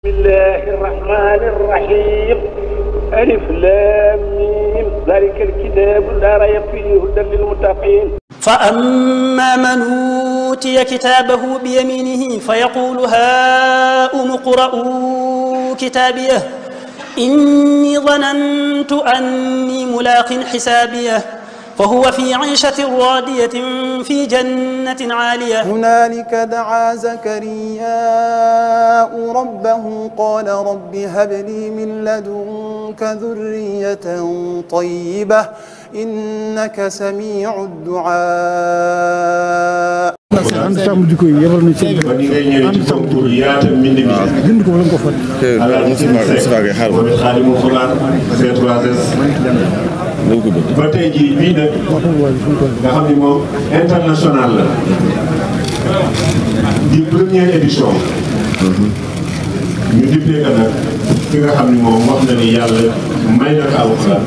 بسم الله الرحمن الرحيم ألف لام ميم ذلك الكتاب لا ريب فيه هدى للمتقين. فأما من أوتي كتابه بيمينه فيقول هاؤم اقرءوا كتابيه إني ظننت أني ملاق حسابيه فهو في عيشة راضية في جنة عالية. هنالك دعا زكرياء ربه قال رب هب لي من لدنك ذرية طيبة إنك سميع الدعاء. ànd sàmm jikko yi yebal nañ seen ba ni ngay ñëwee ci fonk yi yaatal mbind mi. bind ko wala nga ko fat Xaadimu Quran C3S ba tey jii bii nag nga xam ni moom international la di première édition ñu dippee ko nag ki nga xam ni moom wax na ni yàlla may na ko alxuraan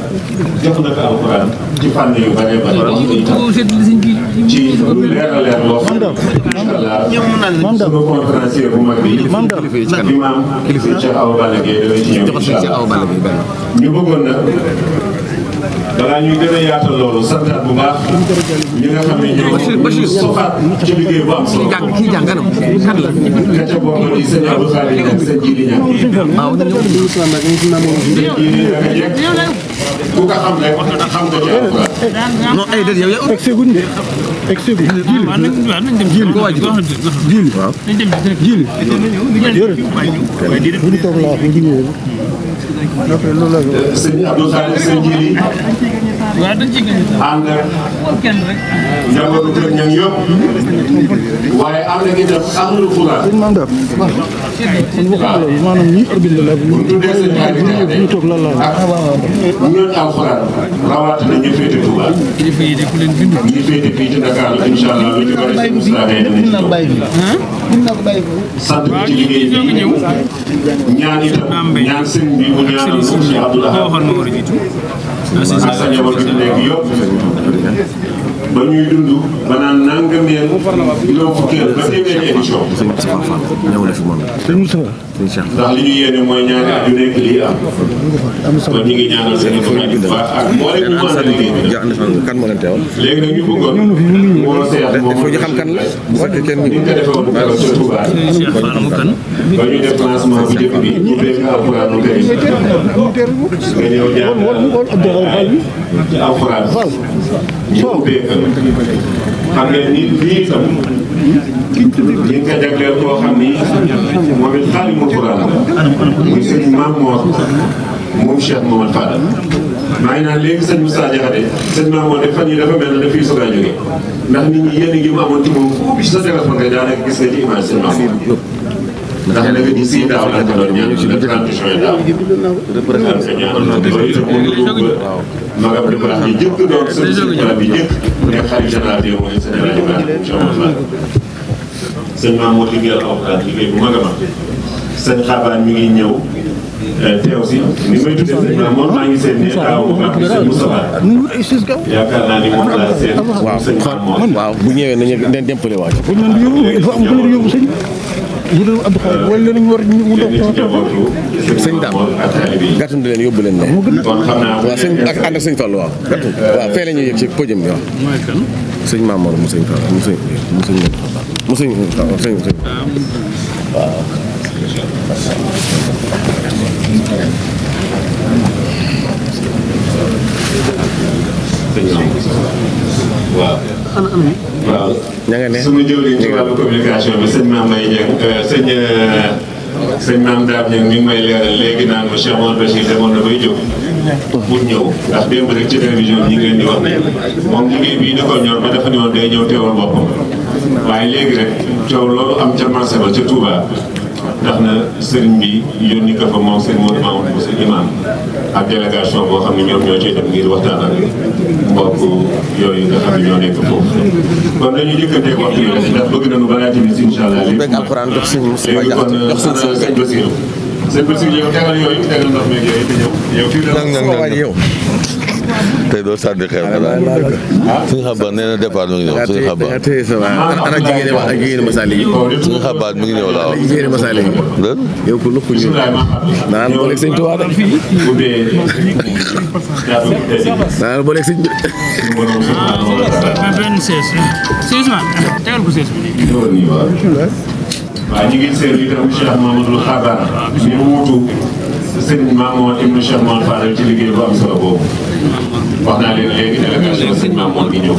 jox na ko alxuraan ci fànn yu bare bare ci lu leer a leer loo xam incha allah sunu conférencier bu mag bi imam Cheikh Awa Balla Gueye dafay ci ñëw incha allah ñu bëggoon nag balaa ñuy gën a yaatal loolu santaat bu baax ñi nga xam ne ñoo soxaat ci liggéey bu am solo kii jànganam kan la kacca bokk di sëñ Abdou Khadre ak sëñ Jili Ñaŋ ku ko xam rek xam nga ci alxuraan non ay déet yow yow exeguñ de exeguñ jili ko waaj jili waaw jili yore bu ñu toog laa fi liggéey sëñ Abdou Khadre sëñ Jili ànd ak njabootu kër ñang yëpp waaye ànd ak itam ahlul Quran mandat maanaam ñi bind la bu tuddee sëñ Khady Diakhaté ñu toog la la ak ñooñu alxuraan rawatina ñu féete Touba ñi féete fii ci Dakar incha allah lu ci bëri sëñ Moussa Gueye dina ci sant bi ci liggéey bi ñaan itam ñaan sëñ bi mu ñaanal sëñ Abdoul Ahad ak sa njaboot bi nekk yëpp ba ñuy dund ba naan nangameel juróom fukkeel ba téeméeri édition ndax li ñu yéene mooy ñaari at yu nekk lii am kon ñu ngi ñaanal seen famille bu baax ak mboolem ñu mën a liggéey bi kan moo leen teewal léegi nag ñu bëggoon moo seex moom ñu xam kan la bu fekkee kenn ni ñu ko defee woon dara ca Touba ba ñu def lancement bu njëkk bi ñu béy ko alxuraanu karim nga ñëw ñaan alxuraan ñu ubbee ko xam ngeen ni lii itam ñu ngi ko jagleel koo xam ni moom it xaalimu Quran la muy sëñ Mame Mor moom Cheikh Mohamed Fadal maa ngi naan léegi sëñ Moussa Diakhaté sëñ Mame Mor de fan yi dafa mel ne dafay soog a jóge ndax nit ñi yéen gi mu amoon ci moom fu ubbi sa téléphone nga daanaka gis nga ci image sëñ Mame Mor ndax nag di si daaw la ko doon ñaan ci le 30 juin daaw magam di baax yi jëkk doon sëñ bi jëkk nekk xarit général bi mooy sëñ Alaaji sëñ Mame Mor liggéeyal alxuraan liggéey bu mag a mag sëñ Xabaan mi ngi ñëw teew si ni may tuddee sëñ Mame Mor maa ngi seen ne daaw mag bi sëñ Moustapha yaakaar naa ni moom laa seen sëñ Mame Mor waaw bu ñëwee nañu den dempale waaj bu ñu yóbbu il faut am ku leen yóbbu sëñ bu dee Abdou Khadre wala leen war ñu mu dox sëñ Dame gàttandu leen yóbbu leen ne kon xam naa waaw sëñ ak ànd ak sëñ Fall waaw gàttu waaw fee la ñuy yëg ci podium bi waaw sëñ Mame Mor mu sëñ Fall mu sëñ waaw waaw waaw ña nga ne suñu jëwriñ ci wàllu communication bi sëñ Mame Mbaye Niang sëñ Mame Dame Niang mi ngi may leeral léegi naan ma Cheikh Mouhamed Bachir demoon na bay jóg pour ñëw ndax démb rek ci télévision ñi ngi leen di wax ne moom liggéey bii da ko ñor ba dafa ne woon day ñëw teewal boppam waaye léegi rek coow loolu am ca marché ba ca Touba tax na sëriñ bi yónni ko fa moom sëñ Modou Mamoun bu sëñ imam ak délégation boo xam ne ñoom ñoo cay dem ngir waxtaan ak mbokk yooyu nga xam ne ñoo nekk foofu kon dañu jëkkanteeg waxtu yi ndax bëgg nañu balaa tamit incha allah léegi alxuraan jox sëñ Moustapha léegi kon xanaa sëñ Bassirou yow tegal yooyu tegal ndox meeg yooyu te ñëw yow fii la yow tey doo sànni xeer suñu xabaar nee na départ mi ngi ñëw suñu xabaar ana jigéen masali yi suñu xabaar mi ngi ñëw laa wax jigéen masali yi yow ko lukku ñu naan bo lek sëñ Tuubaa de naan bo lek sëñ benn sees tegal ko sees waaw ñu ngi seen itam Cheikh Mamadou Xaban ñu wuutu Serigne Mamour ibnu Cheikh Mamadou Fadal ci liggéey bu am solo boobu wax naa leen léegi délégation Serigne Mamour gi ñëw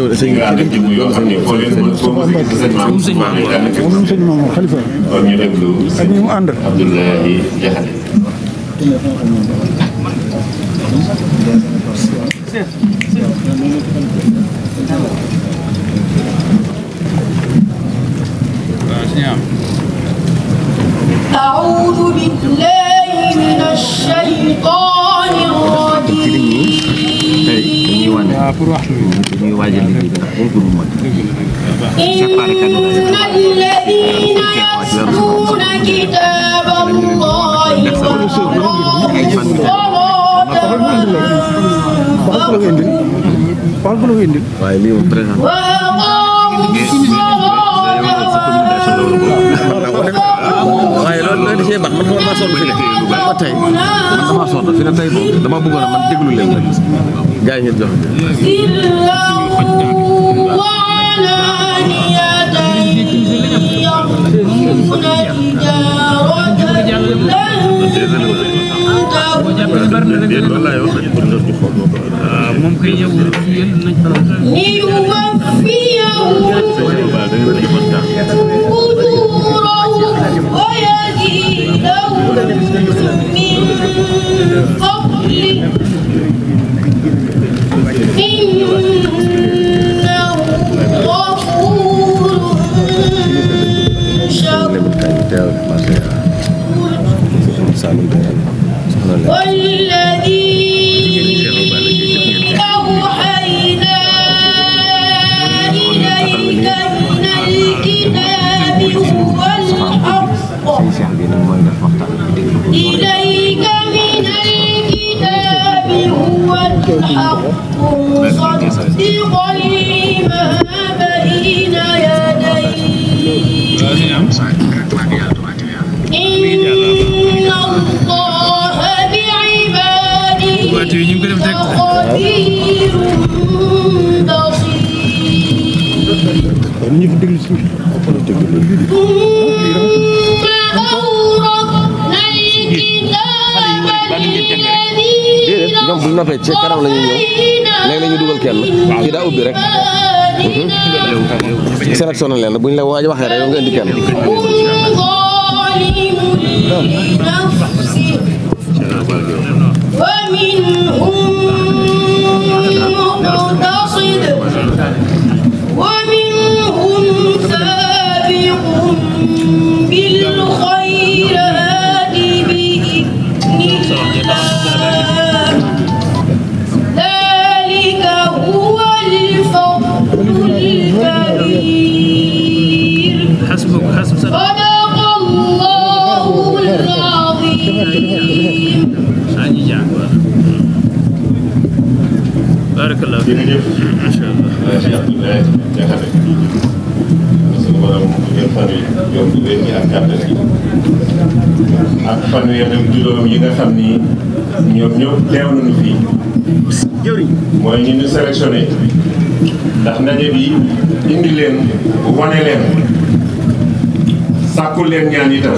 ñu ànd ak jëmm yoo xam ne foo leen mën foo mos a gis Serigne Mamour xalifa kon ñu déglu Serigne Abdoulaye Diakhaté أعوذ بالله من الشيطان الرجيم إن الذين يتلون كتاب الله waaye loolu da cee baax man dama sonn fi ne ba tey man dama sonn fi ne tey moom dama bëggoon man déglu leen rek gars yi ngeen jox ñoom bu ñu noppee ci kanam la ñuy ñëw léegi la ñuy dugal kenn kii daa ubbi rek sélectionné leen bu ñu la waaj waxee rek yow nga indi kenn jërëjëf macha allah Cheikh Abdoulaye Diakhaté suñu borom ngeen fan yi yomb leen ñi ak kàttan gi ak fanweer ak juróom yi nga xam ni ñoom ñëpp teew nañu fii mooy ñu ñu sélectionné ndax ndaje bi indi leen wane leen sàkkul leen ñaan itam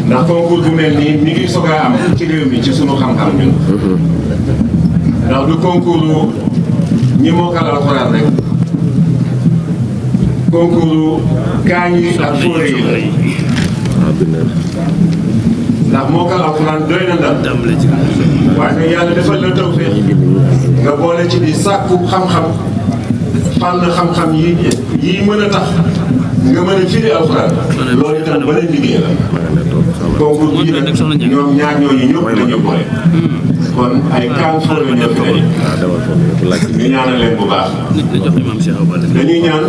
ndax concours bu mel nii mi ngi soog a am ci réew mi ci sunu xam-xam ñun ndax du concours ñi mokkal alxuraan rek concours kaañ yi ak fóore yi ndax mokkal alxuraan doy na ndam waaye nag yàlla defal la tawfeex nga boole ci di sàkku xam-xam fànn xam-xam yi mën a tax nga mën a firi alxuraan loolu itam beneen liggéey la concours bii nag ñoom ñaar ñooñu ñëpp la ñu boole kon ay kàng fóore ñoo fi daje ñu ñaanal leen bu baax dañuy ñaan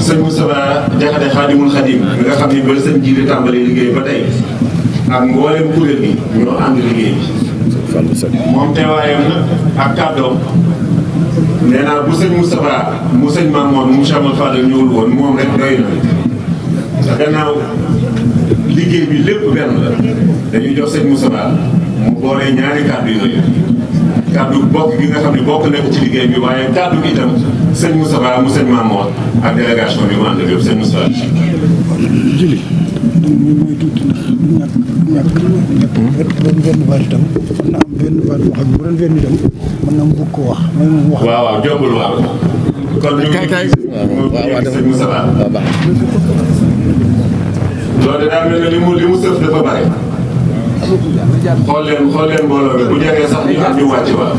sëñ Moustapha Diakhaté Xaadimul Xadim bi nga xam ne ba sëñ jiite tàmbalee liggéey ba tey ak mboolem kuréel gi ñoo ànd liggéey bi moom teewaayam nag ak kàddoom nee naa bu sëñ Moustapha mu sëñ Mamour mu Cheikh Amadou Fadal ñëwul woon moom rek doy na sa gannaaw liggéey bi lépp benn la dañuy jox sëñ Moustapha mu boolee ñaari kàddu yooyu kàddu bokk gi nga xam ne bokk nekk ci liggéey bi waaye kàddu itam sëñ Moustapha mu sëñ Mamour ak délégation bi mu ànd ak yëpp sëñ Moustapha. benn baat itam mën na am benn baat boo xam ne bu doon benn itam mën na mu bëgg ko wax mooy mu wax. waaw waaw jombul waaw. kon ñu ngi sëñ Moustapha. loolu daa mel ne li mu sëf dafa bare. xool leen mbooloo bi bu jegee sax ñu am ñu wàcc waaw.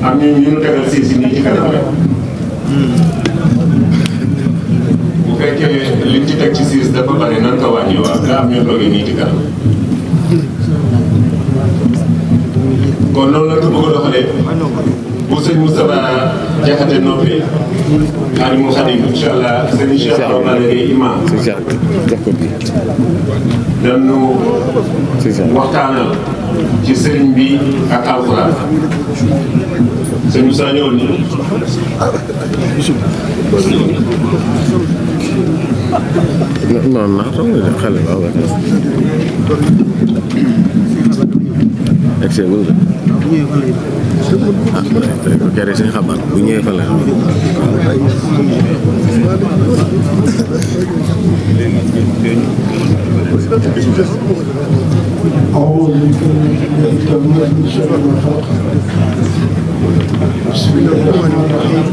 am ñu tegal si nii ci kanam rek. bu fekkee liñ ci teg ci siis dafa bari nan ko wàññi waaw nga am ñu toogee nii ci kanam. kon noonu la ko bëgg a doxalee bu sëñ Moustapha Diakhaté noppi Xaadimul Xaadim incha allah sëñ Cheikh Arouna Gueye imam dañu waxtaanal ci sëriñ bi ak alxuraan sëñ Moussa ñëwoon ni non xale waaw excellent jare sëñ xabaar bu ñëwee fa la بسم الله الرحمن الرحيم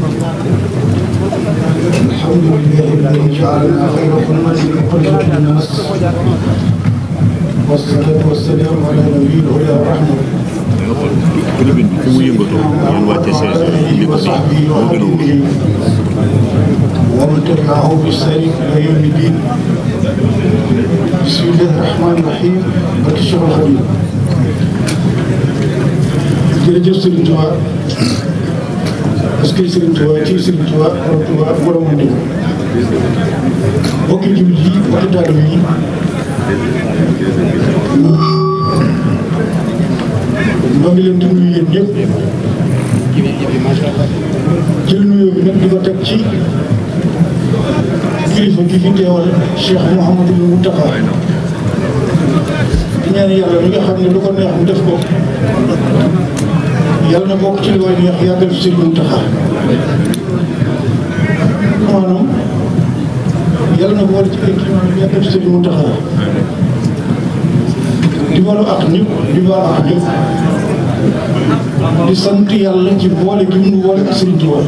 الحمد لله الذي جعلنا خير أمة أخرجت للناس والصلاة والسلام على نبي الهدى والرحمة ومن تبعه بالسير إلى يوم الدين بسم الله الرحمن الرحيم وكشف الخليل jërëjëf Serigne Touba parce que Serigne Touba ci Serigne Touba borom Touba borom andi bokki jullit yi bokki taalibe yi maa ngi leen di nuyu yéen ñëpp jël nuyoo bi nag di ko teg ci kilifa gi fi teewal Cheikh Mouhamadou Mountakha di ñaan yàlla mi nga xam ne lu ko neex mu def ko yàlla na bokk ci li koy neex yàggal fi Sëriñ Mountakha maanaam yàlla na boole ci ay kii yàggal fi Sëriñ Mountakha di balu ak ñëpp di baal ak ñëpp di sant yàlla ci boole gi mu boole ak Sëriñ Tuubaa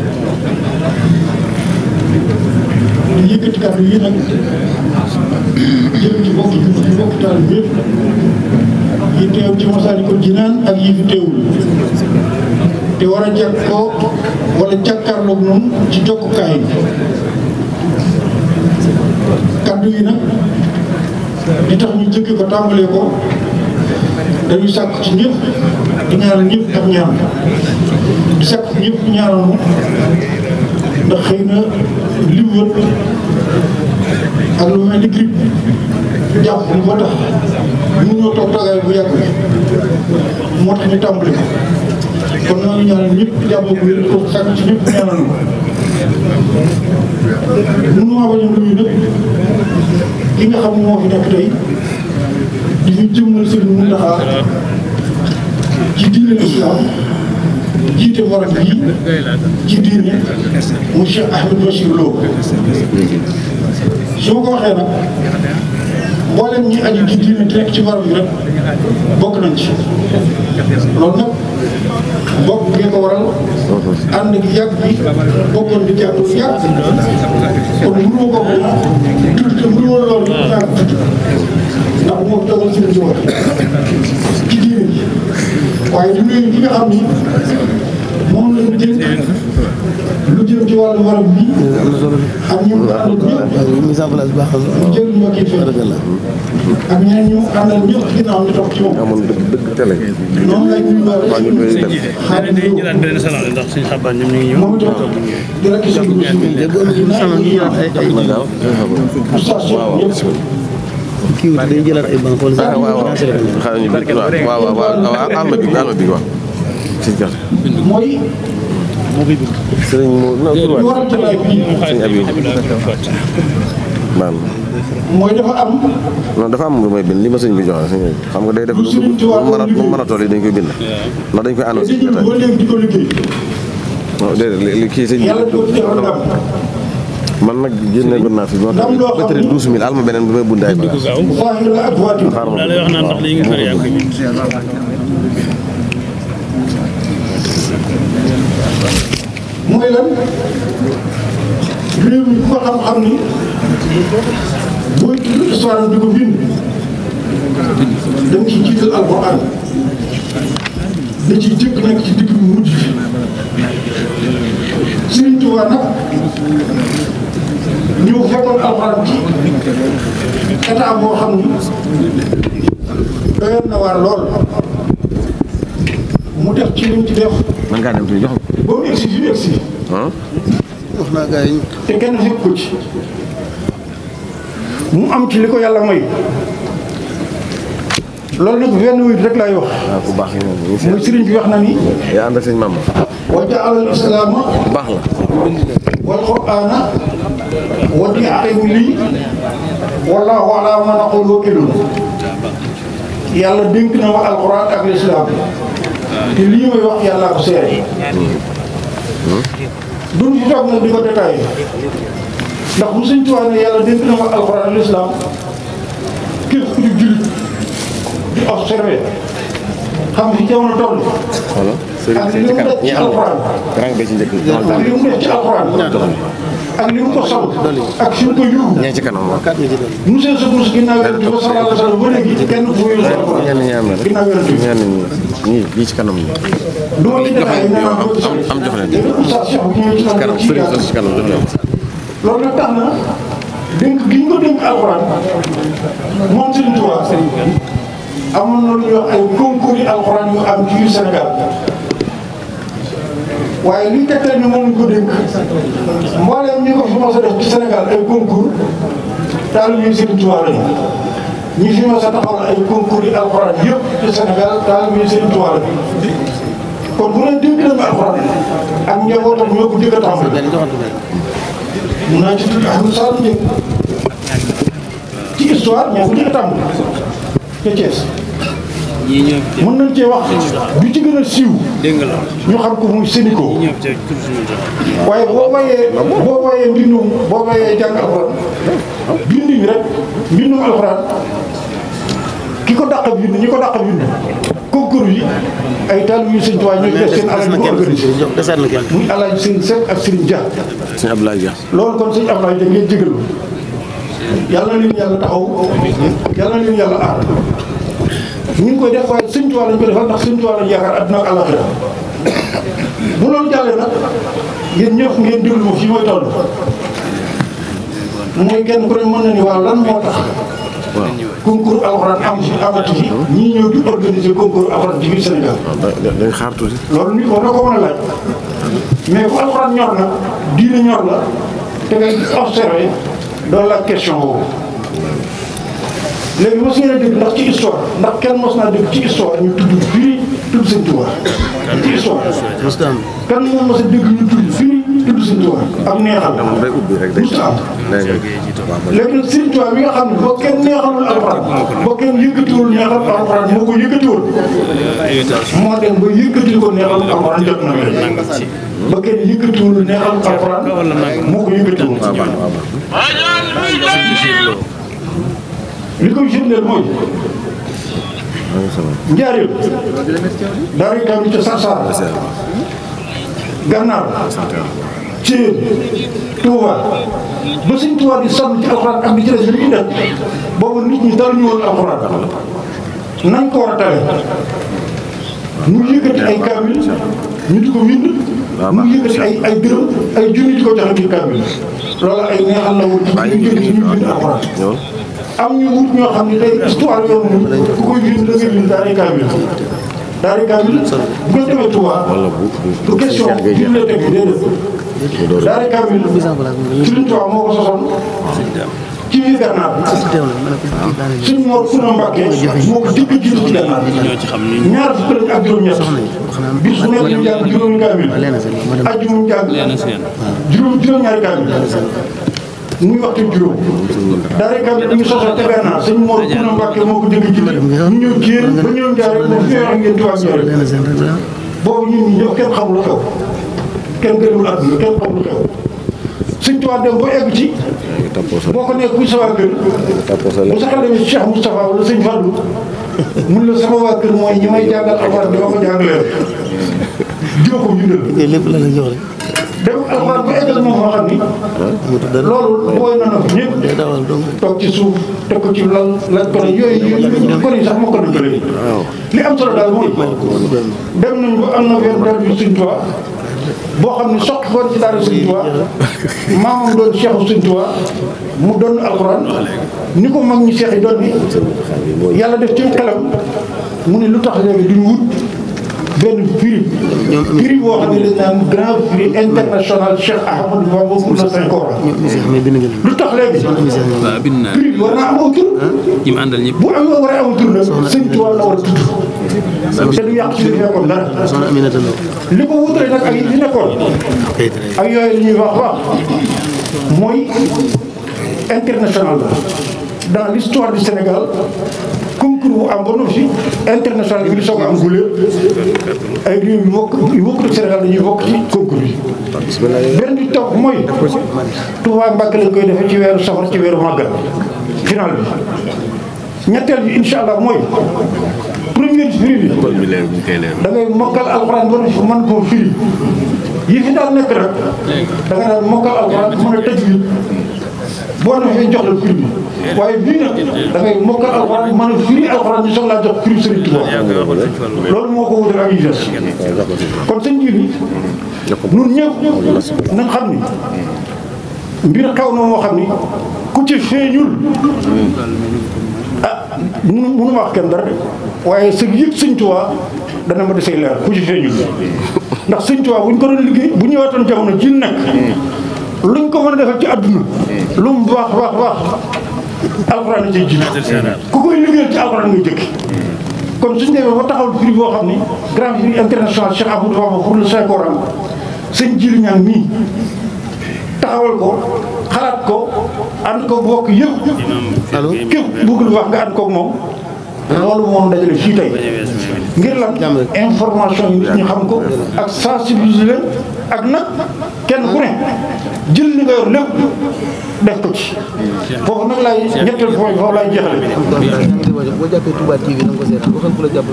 di yëkkati kàddu yi nag jëm ci bokk taal bi yëpp yi teew ci Masaalikul Jinaan ak yi fi teewul te war a jàkkoo wala jàkkaarloog noonu ci jokkukaay kaddu yi nag di tax ñu jëkki ko tàmbalee ko dañuy sàkk ci ñëpp di ñaanal ñëpp ak ñaan di sàkk ñëpp ñaanal ndax xëy na lim wët ak lu mel ni grippe jàpp ni ba tax mu ñëw toog toogaay bu yàgg moo tax ñu tàmbali ko kon ñoo ngi ñaanal ñëpp jàmm ak wér ko sàkk ci ñëpp ñaanal mënu maa bañ a nuyu nag ki nga xam ne moo fi nekk tey di ñu jëmmal Sëriñ Mountakha ci diine islam jiite warag bi ci diine mu Cheikh Ahmed Bachir Lo su ma ko waxee nag mboolem ñi aju ci diine te nekk ci barab bi rek bokk nañ ci loolu nag bokk ngeen ko waral ànd gi yàgg bi bokkoon di jàng lu yàgg kon mënuma bokk tudd te mënuma loolu naa ko tudd ndax moo dogal ci ci wax ci diine ji waaye di nuyu ki nga xam ni moom lañu dénk lu jëm ci wàllu barab bi ak ñu àndal ñëpp jël ñoo kii fekk ak ñeneen ñu àndal ñëpp ginnaaw ñu toog ci moom noonu lay nuyu waa xaadim ñu daan benn salon ndax suñu xabaar ñoom ñu ngi ñëw moom itam di rek seen kii wut day jëlaat ay banque wala waaw xaaral ñu bind waaw alma bi waaw sëñ Gerte mooy sëriñ ñu war a jëlaat bi sëñ Abiou man mooy dafa am non dafa am lu may bind li ma sëñ bi jox sëñ xam nga day def lu mën a toll yi dañ koy bind ndax dañ koy annoncé dañuy ba léegi di ko liggéey déedéet kii sëñ yàlla di ko defal ndam man nag génne gon naa fi moo tax batterie 12000 alma beneen bi may bundaay ba zahir la ak baatin daa lay wax naan ndax léegi nga far yaa koy bind mooy lan réew mi ku ko xam-xam ni booy tudd histoire di ko bind da nga ci jiital alquran da ciy jëkk nekk ci digg bi mujj Sëriñ Tuubaa nag ñëw fekkoon alquran ci état boo xam ni doyoon na waar lool mu def ci li mu ci def man ngaa dem tuuti jox ba mu egsi fi egsi wax naa gars yi te kenn fekk ko ci mu am ci li ko yàlla may loolu nag wenn wuyut rek laay wax waaw ku baax yi muy sëriñ bi wax na ni yaa ànd ak sëñ Mame wa jaala al islaama ku baax la wal qur'aana wadi'atan lii wallaahu alaa maa naqulu wakiilun yàlla dénk na ma alquran ak lislaam te lii may wax yàlla ko seere duñ fi toog nag di ko détaillé ndax bu Sëñ Tuubaa ne yàlla dénk na ma alquran ak lislaam képp ku di jullit di observé xam fi jamono toll ak li mu def ci alquran rang ba ci njëkk ak li mu def ci alquran ak li mu ko sol ak fi mu ko yóbbu ñee ci kanam monsieur Soukous ginnaaw yonent bi sallallahu alayhi wa sallam ba léegi kenn ku wéyal sa alquran ñenn ñi am na rek ginnaaw yonent bi ñenn ñi ci kanam ñi du ma ci détaillé nee naa ko am jox leen léegi oustaz Cheikh bu ñëwee ci kanam ci sëriñ ci kanam jox leen loolu nag tax na dénk gi ñu ko dénk alquran moom Sëriñ Tuubaa amoon na lu ñuy wax ay concours yi alquran yu am ci biir Sénégal waaye liy tegtal ni moom lañ ko dénk mbooleem ñi ko fi mos a def ci Sénégal ay concours taalibe yi Sëriñ Tuubaa lañu ñi fi mos a taxawal ay concours yi alquran yëpp ci Sénégal taalibe yi Sëriñ Tuubaa lañu kon bu leen dénk nañu alquran ak njabootam ñoo ko jëkk a tàmbali mun naa ci tudd Ahmadou Sall Dieng ci histoire ñoo ko jëkk a tàmbali ca Thiès mën nañ cee wax bi ci gën a siiw ñu xam ko muy Sénico waaye boo bàyyee jàng alxuraan bind bi rek mbindum alxuraan ki ko dàq bind ñi ko dàq bind concours yi ay taalibe yu Sëñ Tuubaa ñooy def seen alal di ko organisé muy Alaaji Sëñ Seck ak Sëriñ Dia sëñ Abdoulaye Dia loolu kon Sëñ Abdoulaye Dia ngeen jégal yàlla na leen yàlla taxaw yàlla na leen yàlla aar ñu ngi koy def waaye Sëñ Tuubaa lañ ko defal ndax Sëñ Tuubaa lañ yaakaar àdduna ak àllaaxira bu loolu jàllee nag yéen ñëpp ngeen déglu ma fii mooy toll mooy kenn ku ne mën na ni waaw lan moo tax concours alxuraan am fi amati fi ñii ñëw di organiser concours alxuraan ci biir Sénégal dañ xaar tuuti loolu nit war na ko mën a laaj mais bu alxuraan ñor na diine ñor la te ngay observé doon laaj question boobu léegi mos ngeen a dégg ndax ci histoire ndax kenn mos naa dégg ci histoire ñu tudd fii tudd Sëñ Tuubaa ci histoire kan moom mos a dégg ñu tudd fii tudd Sëñ Tuubaa ak neexal day ubbi rek day mosut am léegi nag Sëñ Tuubaa bi nga xam ne boo kenn neexalul alxuraan boo kenn yëkkatiwul neexal alxuraan moo ko yëkkatiwul moo dem ba yëkkatil ko neexal alxuraan jot na ba kenn yëkkatiwul neexal alxuraan moo ko yëkkatiwul li koy firndeel mooy Njaaréem daara kaamil ca Sarsara Gànnaar Thiel Touba ba Sëñ Tuubaa di sonn ci alxuraan ak di ci des li muy def boobu nit ñi dara ñu woon alxuraan nañ ko war a tale mu yëkkati ay kaamil ñu di ko wind mu yëkkati ay dërëm ay junni di ko joxe ngir kaamil loolu ay neexal la woon ci ñu bind alxuraan am ñu wut ñoo xam ne tey histoire yoon mu ku koy bind da ngay bind daara kaamil bu ngeen demee Touba du question bibliothèque bi déedéet daara kaamil Sëriñ Tuubaa moo ko sosoon ci biir gànnaar suñ Mor Kuna Mbàkke moo ko digg jiitu ci gànnaar ñaar fukk lañ ak juróom-ñett bis bu nekk ñu jàng juróomi kaamil ajjuma ñu jàng juróom-ñaari kaamil muy waxtu juróom daara kaamil bu ñu sosoo te gànnaar suñ Mor Kuna Mbàkke moo ko digg jiitu ñu ñëw jéen ba ñëw njaare moom fi wax ngeen tubaab njaare boobu ñun ñi ñëpp kenn xamul xew kenn gënul àdduna kenn xamul xew Sëñ Tuubaa dem ba egg ci boo ko nekk kuy sa waa kër bu sa xel demee ci Cheikh Moustapha wala Sëñ Fallou mun la sama waa kër mooy ñi may jàngal alxuraan bi ma ko jàngalee jiw ko ñu lépp la la jox rek. dem alxuraan ba eggal moom moo xam ni loolu booy na na fi ñëpp toog ci suuf teg ko ci lal laaj ko ne yooyu kon yi sax moo ko nañ ko léegi li am solo daal mooy dem nañ ba am na weer daal bi Sëñ Tuubaa boo xam ne soqi koon ci daara Sëñ Tuubaa maamam doon Cheikhu Sëñ Tuubaa mu doon alxuraan ni ko mag ñi seex yi doon ni yàlla def ci xelam mu ne lu tax léegi duñu wut benn prix boo xam ne dañ naan grand prix international Cheikh Ahmadou Bamba pour le Saint Coran lu tax léegi prix bi war naa am aw tur bu am war a am tur nag Sëñ Tuubaa la war a tudd te du yàq ci li nekkoon dara li ko wutale nag ak yi fi nekkoon ak yooyu li ñuy wax mooy international la dans l'histoire du Sénégal concours bu am ba noppi international bi di soog a am guléer ay réew yu bokk ak Sénégal dañuy bokk ci concours bi benn bi topp mooy Touba Mbacké lañ koy defee ci weeru safar ci weeru màggal final bi ñetteel bi incha allah mooy premier firi bi da ngay mokkal alxuraan ba noppi mën koo firi yi fi daal nekk rek da nga daan mokkal alxuraan mën a tëj bi boo defee jox la prix bi waaye bii nag da ngay mokkal alxuraan mën a firi alxuraan ñu soog laa jox prix Sëriñ Tuubaa loolu moo ko wutal ak yu des kon sëñ ji bi ñun ñëpp nañ xam ni mbir xew na moo xam ni ku ci feeñul mënu ma wax kenn dara waaye sa yëg Sëñ Tuubaa dana ma desee leer ku ci feeñul ndax Sëñ Tuubaa buñ ko doon liggéey bu ñëwaatoon jamono ji nekk luñ ko mën a defal ci àdduna lu mu baax alxuraan ciy jiitu ku koy liggéeyal ci alxuraan ngay jëkk kon suñ demee ba taxawal prix boo xam ni grand prix international Cheikh Ahmadou Bamba pour le Saint Coran sëñ Jili Ñaan nii taxawal ko xalaat ko ànd ko bokk yëpp képp bëgg lu wax nga ànd koog moom loolu moom dajale fii tey ngir lan information yi nit ñi xam ko ak sensibiliser leen ak nag kenn ku ne jël li nga yor lépp def ko ci foofu nag laay ñetteel point foofu laay jeexale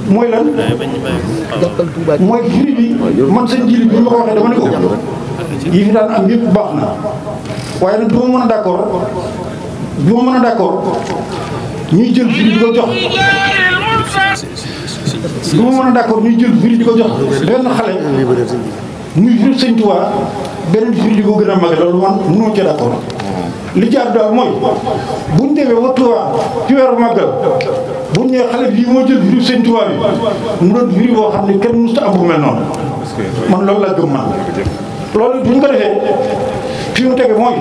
mooy lan mooy firi bi man seen jili bi ma ko waxee dama ne ko yi fi daan am yëpp baax na waaye nag du ma mën a d'accord ñuy jël firi di ko jox du ma mën a d'accord ñuy jël firi di ko jox benn xale muy firi Sëñ Tuubaa beneen firi di ko gën a mag loolu man mënoo ci d'accord li jaar daal mooy buñ demee ba Tuubaa ci weeru màggal buñ nee xale bii moo jël firi Sëñ Tuubaa bi mu doon firi boo xam ne kenn mësut a am bu mel noonu man loolu laa gëm man loolu bu ñu ko defee fi mu tege mooy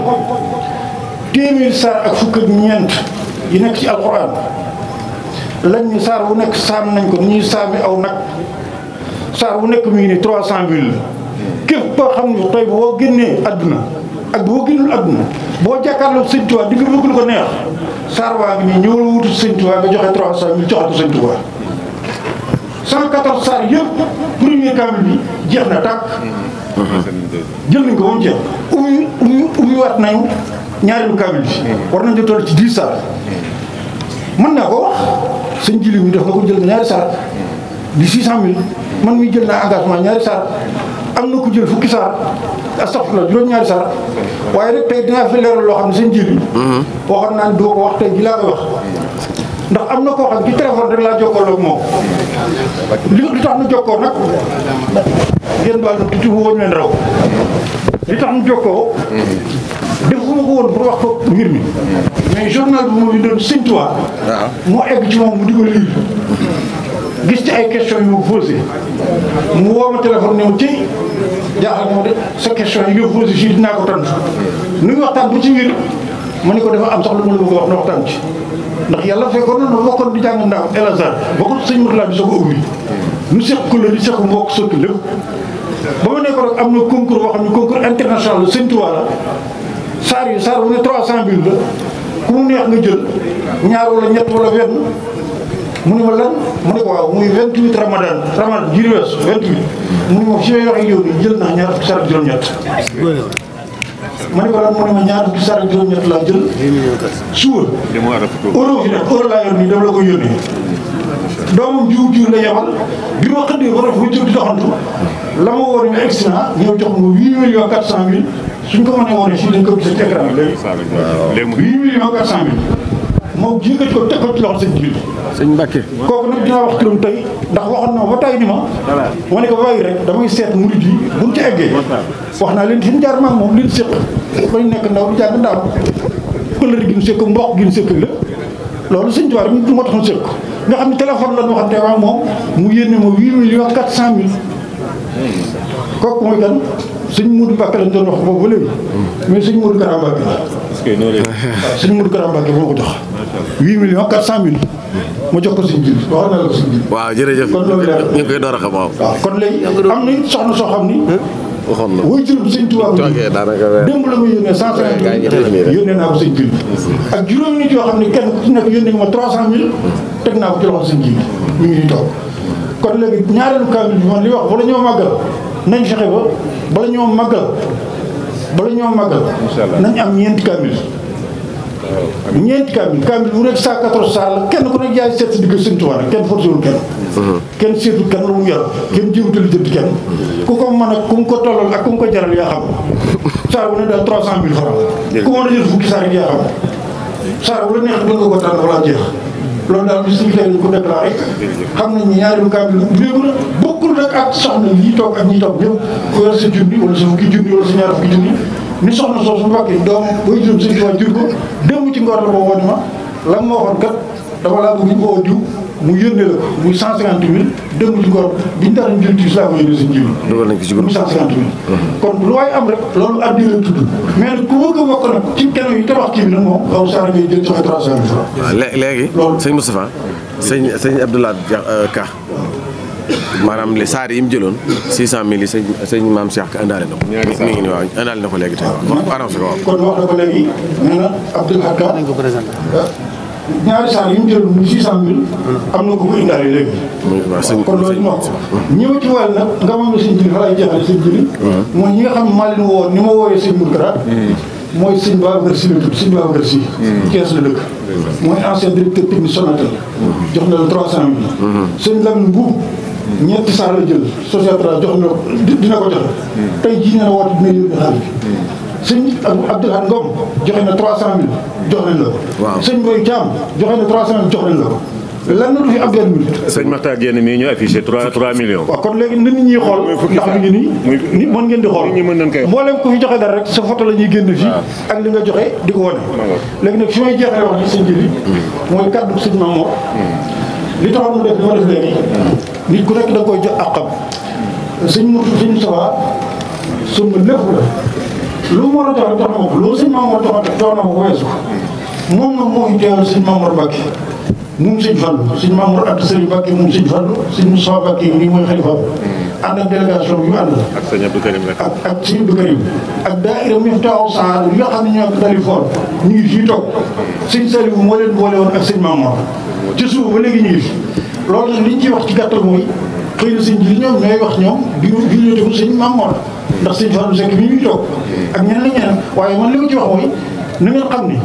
téeméeri saar ak fukk ak ñeent yi nekk ci alxuraan lañ ni saar bu nekk saam nañ ko ni ñuy saami aw nag saar bu nekk mi ngi ni 300 000 képp koo xam ne tey boo génnee adduna ak boo génnul adduna boo jàkkaarloo Sëñ Tuubaa di nga bëgg lu ko neex saar waa ngi nii ñëwal wutu Sëñ Tuubaa nga joxe 300 000 joxe ko Sëñ Tuubaa 114 saar yëpp premier kaamil bi jeex na tàkk jël nañ ko ba mu jeex ubbi waat nañu ñaareelu kaamil bi war nañ ko toll ci 10 saar mën naa ko wax sëñ Jili mi def nga ko jël nga ñaari saar di 600 000 man mi jël naa engagement ñaari saar am na ko jël fukki saar astafurlah juróom-ñaari saar waaye rek tey dinaa fi leeral loo xam ne sëñ Jili waxoon naa ne doo ko wax tey ji laa koy wax ndax am na koo xam ci téléphone rek laa jokkoo ak moom li tax nu jokkoo nag ngeen baal na tuuti bu woñ leen raw li tax nu jokkoo defuma ko woon pour wax ko mbir mi mais journal bi mu doon Sëñ Tuubaa moo egg ci moom mu di ko lire gis ci ay questions yu ma posé mu woo ma téléphone ne ma ci jaaxal moo de sa question yi nga posé fii dinaa ko tontu nu ngi waxtaan bu ci ngir ma ne ko dafa am sax lu ma la bëgg a wax na waxtaan ci ndax yàlla fekkoon na nu bokkoon di jàng ndaw El Azhar bokkul sëñ Mourtala bi soo ko ubbi nu seq ko la di seq mbokk sotti lépp ba ma nekkoon rek am na concours boo xam ne concours international la sëñ Tuubaa la saar bu ne 300 000 la ku mu neex nga jël ñaar wala ñett wala benn mu ne ma lan mu ne ko waaw muy 28 ramadan jiri wees 28 mu ne ma fi may wax ak yow nii jël naa ñaar fukki saar ak juróom-ñett ma ne ko lan mu ne ma ñaar fukki saar ak juróom-ñett laa jël suba euro fi nekk euro laa yor nii dama la ko yónnee doomam jiw la yebal bi ma xëddee ba rafet ba jóg di doxantu la ma woon ne extra ñëw jox ma 8 400 000 suñ ko mënee woon fii dañ ko gisee ci écran bi léegi 8 400 000 moom yëkkati ko teg ko ci loxo sëñ bi. sëñ Mbacke. kooku nag dinaa wax turam tey ndax waxoon na ma ba tey ni ma. ma ne ko bàyyi rek damay seet murid yi buñ ci eggee. wax naa leen fi ñu jaar maag moom li ñu séq bañ nekk ndaw di jàng ndaw pëlëri gi ñu séq mboq gi ñu séq lépp loolu sëñ Tuubaa rek moo tax ñu séq nga xam ne téléphone la ñu waxante maag moom mu yéene ma 8 400 000 kooku mooy kan sëñ Modou Mbacke lañ doon wax boobu ba léegi mais sëñ Modou Kara Mbacke waaw sëñ Modou Kara Mbacke moo ko jox 8 400 000 ma jox ko sëñ Jili waxoon naa la ko sëñ Jili. waaw jërëjëf kon loolu leer ñu ngi koy door a xam waaw. kon léegi am na soxna soo xam ni. waxoon na wuy juróom sëñ Tuubaa démb la ma yónnee 150 000 yónnee naa ko sëñ Jili ak juróomi nit yoo xam ne kenn ku ci nekk yónnee ma 300 000 teg naa ko ci loxo sëñ Jili mi ngi nii toog kon léegi ñaareelu kaamil bi man li wax bala ñoo màggal nañ fexe ba bala ñoo màggal nañ am ñeenti kaamil bu nekk 114 saar la kenn ku nekk yaay seet si digg sëñ Tuubaa rek kenn forcé wul kenn seetul kenn lu mu yor kenn jiwutal jënd kenn ku ko mën a ku mu ko tollal ak ku mu ko jaral yaa xam saar bu ne daal 300 000 francs ku mën a jël fukki saar rek yaa xam saar bu la neex mën nga ko tànn wala jeex loolu daal bis ñu tey dañ ko déclaré xam nañ ni ñaareelu kaamil léegu na bokkul nag ak soxna yi toog ak ñi toog ñëpp ku yor sa junni wala sa fukki junni wala sa ñaar fukki junni ni soxna soosu Mbàkke doom booy juróom sëñ Tuubaa jur ko démb ci ngoor la boo woo ni ma la ma waxoon kat dama laa bëgg ñu woo diw mu yónnee la ko muy 150 000 démb ci ngoor biñu tax ñu jël ci laa ko yónnee sëñ Jibi dugal nañ ko ci muy 150 000 kon lu waay am rek loolu addi la tudd mais nag ku bëgg a bokk nag ci kenn yi tabax kii bi nag moom aw saar ngay jël joxe 300 000 francs waaw léegi sëñ Moustapha sëñ Abdoulaye Ka maanaam les saar yi mu jëloon 600 000 yi sëñ maam Cheikh Ka indaale na ko. mi ngi nii waaw indaale na ko léegi tey waaw arrangé ko waaw. kon wax na ko léegi nee na Abdoulaye Ka nañ ko présenté ñaari saar yi mu jëloon muy 600 000 am na ko ko indaale léegi. kon loolu ñu wax ñëw ci wàll nag nga moom la sëñ Jili fa lay jeexale sëñ Jili mooy ñi nga xam ne maa leen woo ni ma wooyee sëñ Modou Kara mooy sëñ Babacar Sy la tudd sëñ Babacar Sy Thiès la dëkk mooy ancien directeur technique Sonatel jox na la 300 000 sëñ Lamine Mbuub ñetti saar la jël société jox na dina ko joxe tey jii nee na woote dina yóbbu xaalis bi sëñ Abdoulaye Ngom joxe na 300 000 jox nañ la ko sëñ Boy Thiam joxe na 300 000 jox nañ la ko lan la du fi am benn minute. sëñ Makhtar Diène mii ñu affiché 3 millions. waaw kon léegi nit ñi xool ndax mi ngi nii ni mën ngeen di xool mboolem ku fi joxe dara rek sa photo la ñuy génn fii ak li nga joxe di ko wane léegi nag fi may jeexale wax ni sëñ Jili mooy kaddu sëñ Mamour li taxoon mu def li ma def léegi nit ku nekk da nga koy jox àqam sëñ Moustapha suma lépp la lu mu war a joxe jox na ma ko loolu sëñ Mamour jox na ma ko weesu moom nag moo fi teewal sëñ Mamour Mbacke moom sëñ Fallou sëñ Mamour Abdou Sëriñ Mbacke moom sëñ Fallou sëñ Moussa Mbacke nii mooy xalifa ànd ak délégation bi ñu ànd ak sëñ Abdou Karim rek ak sëñ Abdou Karim ak daayira Miftahou Sahada yi nga xam ne ñoo ak Dalifort ñu ngi fii toog sëñ Saliou moo leen boole woon ak sëñ Mamour ci suuf ba léegi ñu ngi fi loolu nag li ñu ciy wax ci gàttal mooy xëy na sëñ Jili ñoom ñooy wax ñoom bi ñu tegu sëñ Mamour ndax sëñ Fallou Seck mi ngi toog ak ñeneen ak ñeneen waaye man li ma ci wax mooy na ngeen xam ne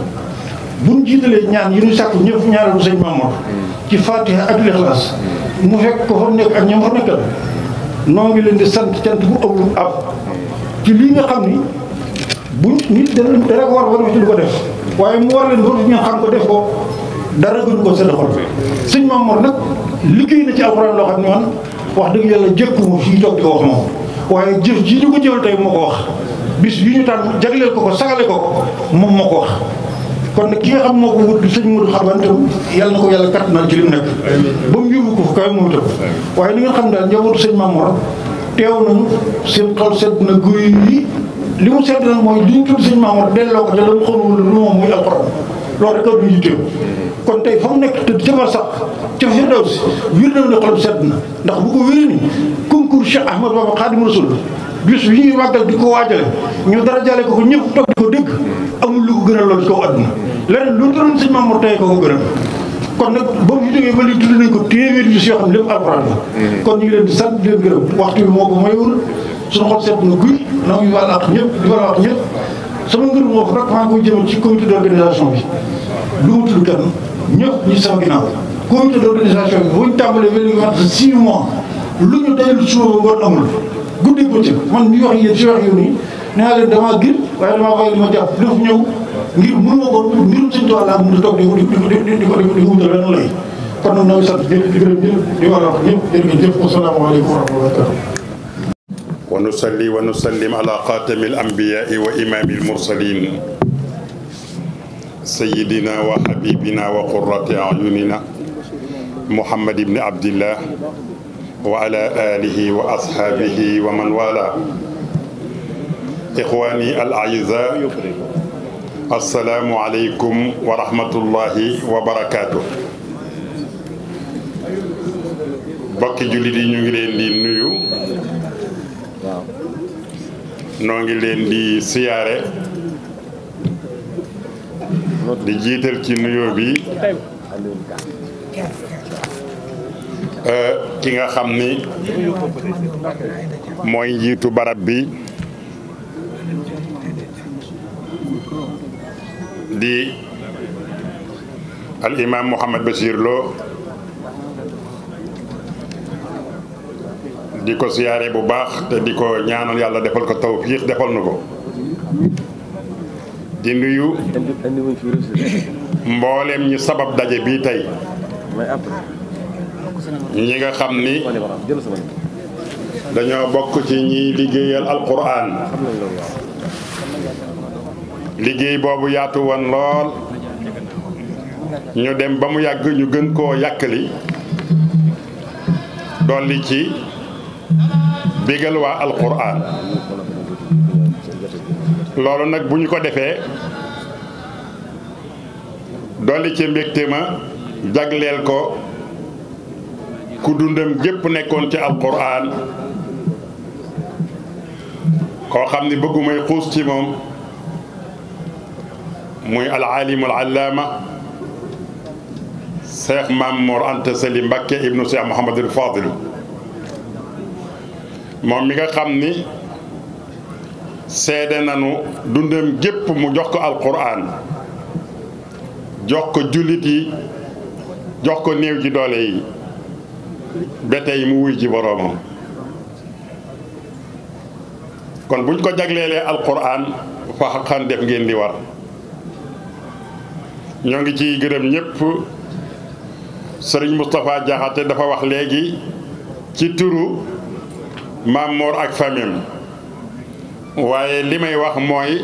buñ jiitalee ñaan yi ñu sàkk ñëpp ñaareel sëñ Mamour ci Fatiha ak Lixlaas mu fekk ko fa nekk ak ñoom fa nekkal noo ngi leen di sant cant bu ëpp ab ci lii nga xam ni buñ nit dara ko war ba def du ko def waaye mu war leen ba ngeen xam ko def ko dara gënu ko seen xol sëñ Mamour nag liggéey na ci alxuraan loo xam ne man wax dëgg yàlla jëkku ma fii toog di ko wax moom waaye jëf ji ñu ko jëfal tey moo ko wax bis yi ñu tànn jagleel ko sagale ko moom moo ko wax kon nag ki nga xam moo ko wut sëñ Modou Xaban itam yàlla na ko yàlla kattanal ci li mu nekk ba mu yóbbu ko fu kawe moom itam waaye li nga xam daal njabootu sëñ Mamour teew nañu seen xol sedd na guy yi li mu seetlu nag mooy li ñu tudd sëñ Mamour delloo ko te la mu xamul lu moom muy alxuraan loolu rek a duñu yitteew kon tey fa mu nekk te ca sax ca Firdawsi wir na ne xolam sedd na ndax bu ko wéri ni concours Cheikh Ahmad Bamba Xaadimu Rasuul bis bi ñuy màggal di ko waajale ñu dara jale ko ñëpp toog di ko dégg amul lu ko gënal loolu ci kaw àdduna leneen lu doon sëñ Mamour tey ko gënal kon nag boobu ñu jógee ba li tudd nañ ko téeméeri bis yoo xam ne lépp alxuraan la kon ñu ngi leen di sant di leen gërëm waxtu bi moo ko mayul suñu xol seet na guy na ngi wàll ak ñëpp di wàll ak ñëpp sama ngërëm moo ko rek maa ngi koy jëmal ci comité d'organisation bi lu mu tudd kenn ñëpp ñi sama ginnaaw comité d'organisation bi bu ñu tàmbalee ba léegi mat 6 mois lu ñu daylu suba ba ngoon amul guddi bëccëg man mi wax yéen si wax yow nii nee naa leen damaa gir waaye damaa bàyyi li ma jàpp def ñëw ngir mënu ma ko mbirum sëñ Tuubaa laa mun a toog di ko wutal lenn lay kon nag ñoo ngi sant ñëpp di gërëm ñëpp di war a wax ñëpp jërëjëf asalaamaaleykum wa rahmatulah. wa nusalli wa nusallim ala xaatami al-anbiyaa wa imaami al-mursaliin sayyidina wa habibina wa qurrati a'yunina Muhammad ibn Abdillah wa ala alihi wa ashaabihi wa man wala. ixwaani al-a'izaa assalaamu aleykum wa rahmatullahi wa barakaatu. bokki jullit yi ñu ngi leen di nuyu noo ngi leen di siyaare di jiital ci nuyoo bi ki nga xam ni mooy njiitu barab bi di al imam Mouhamed Bachir Lo di ko siyaare bu baax te di ko ñaanal yàlla defal ko tawfiix defal na ko di nuyu mboolem ñi sabab daje bii tey ñi nga xam ni dañoo bokk ci ñiy liggéeyal alquran liggéey boobu yaatu woon lool ñu dem ba mu yàgg ñu gën koo yàkkali dolli ci bégal waa alquran loolu nag bu ñu ko defee dolli ci mbégte ma jagleel ko ku dundam gépp nekkoon ci alquran koo xam ni bëggumay xuus ci moom muy alaalimu alallaama Cheikh Mamour Anta Sali Mbacké ibnu Cheikh Mouhamadul Fadil moom mi nga xam ni seede nanu dundam gépp mu jox ko alquran jox ko jullit yi jox ko néew ji doole yi ba tey mu wuy ci boroomam kon buñ ko jagleelee alquran fa xam def ngeen di war ñoo ngi ciy gërëm ñëpp sëriñ Moustapha Diakhaté dafa wax léegi ci turu Mamour ak famille waaye li may wax mooy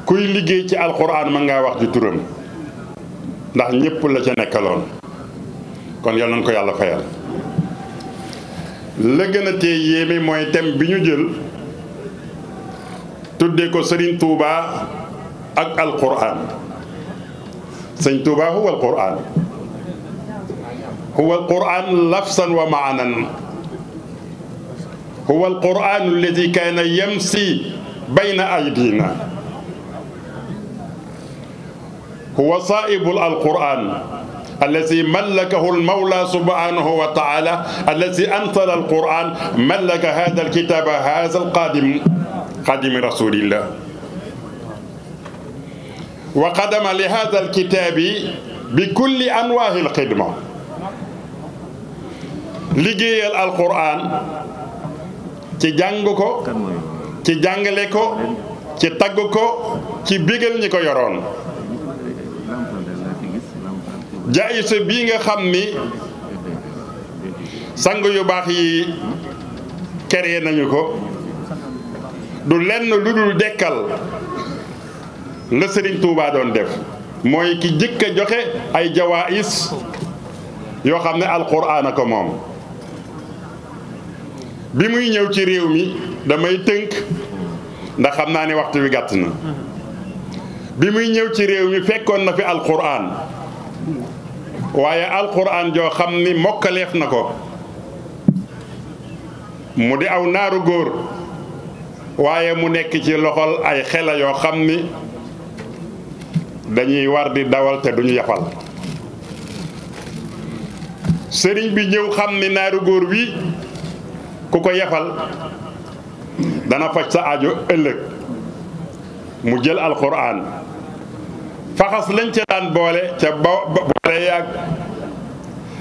kuy liggéey ci alquran mën ngaa wax ci turam ndax ñëpp la ca nekkaloon kon yal nañ ko yàlla fayal. la gën a tee yéeme mooy thème bi ñu jël tuddee ko Serigne Touba ak alquran Serigne Touba huwa alquran huwa alquran lafsan wa maanan huwa alquran alladi kaana yamsi bayna aydina huwa saa'ibu alquran alladi mallakahu almawla subhanahu wa taala alladi anzala alquran mallaka hada alkitaba hada alqadim qadimi rasulillah wa qadama li hada alkitabi bi kulli anwaahi alxidma liggéeyal alquran ci jàng ko ci jàngale ko ci tagg ko ci bégal ñi ko yoroon jaayisa bii nga xam ni sang yu baax yi créé nañu ko du lenn lu dul dekkal la Serigne Touba doon def mooy ki jëkk a joxe ay jawaïs yoo xam ne alquran a ko moom bi muy ñëw ci réew mi damay tënk ndax xam naa ne waxtu wi gàtt na bi muy ñëw ci réew mi fekkoon na fi alquran waaye alquran joo xam ni mokkaleef na ko mu di aw naaru góor waaye mu nekk ci loxol ay xela yoo xam ni dañuy war di dawal te duñu yafal sëriñ bi ñëw xam ni naaru góor wi ku ko yafal dana faj sa aajo ëllëg mu jël alquran faxas lañ ca daan boole ca boole yaag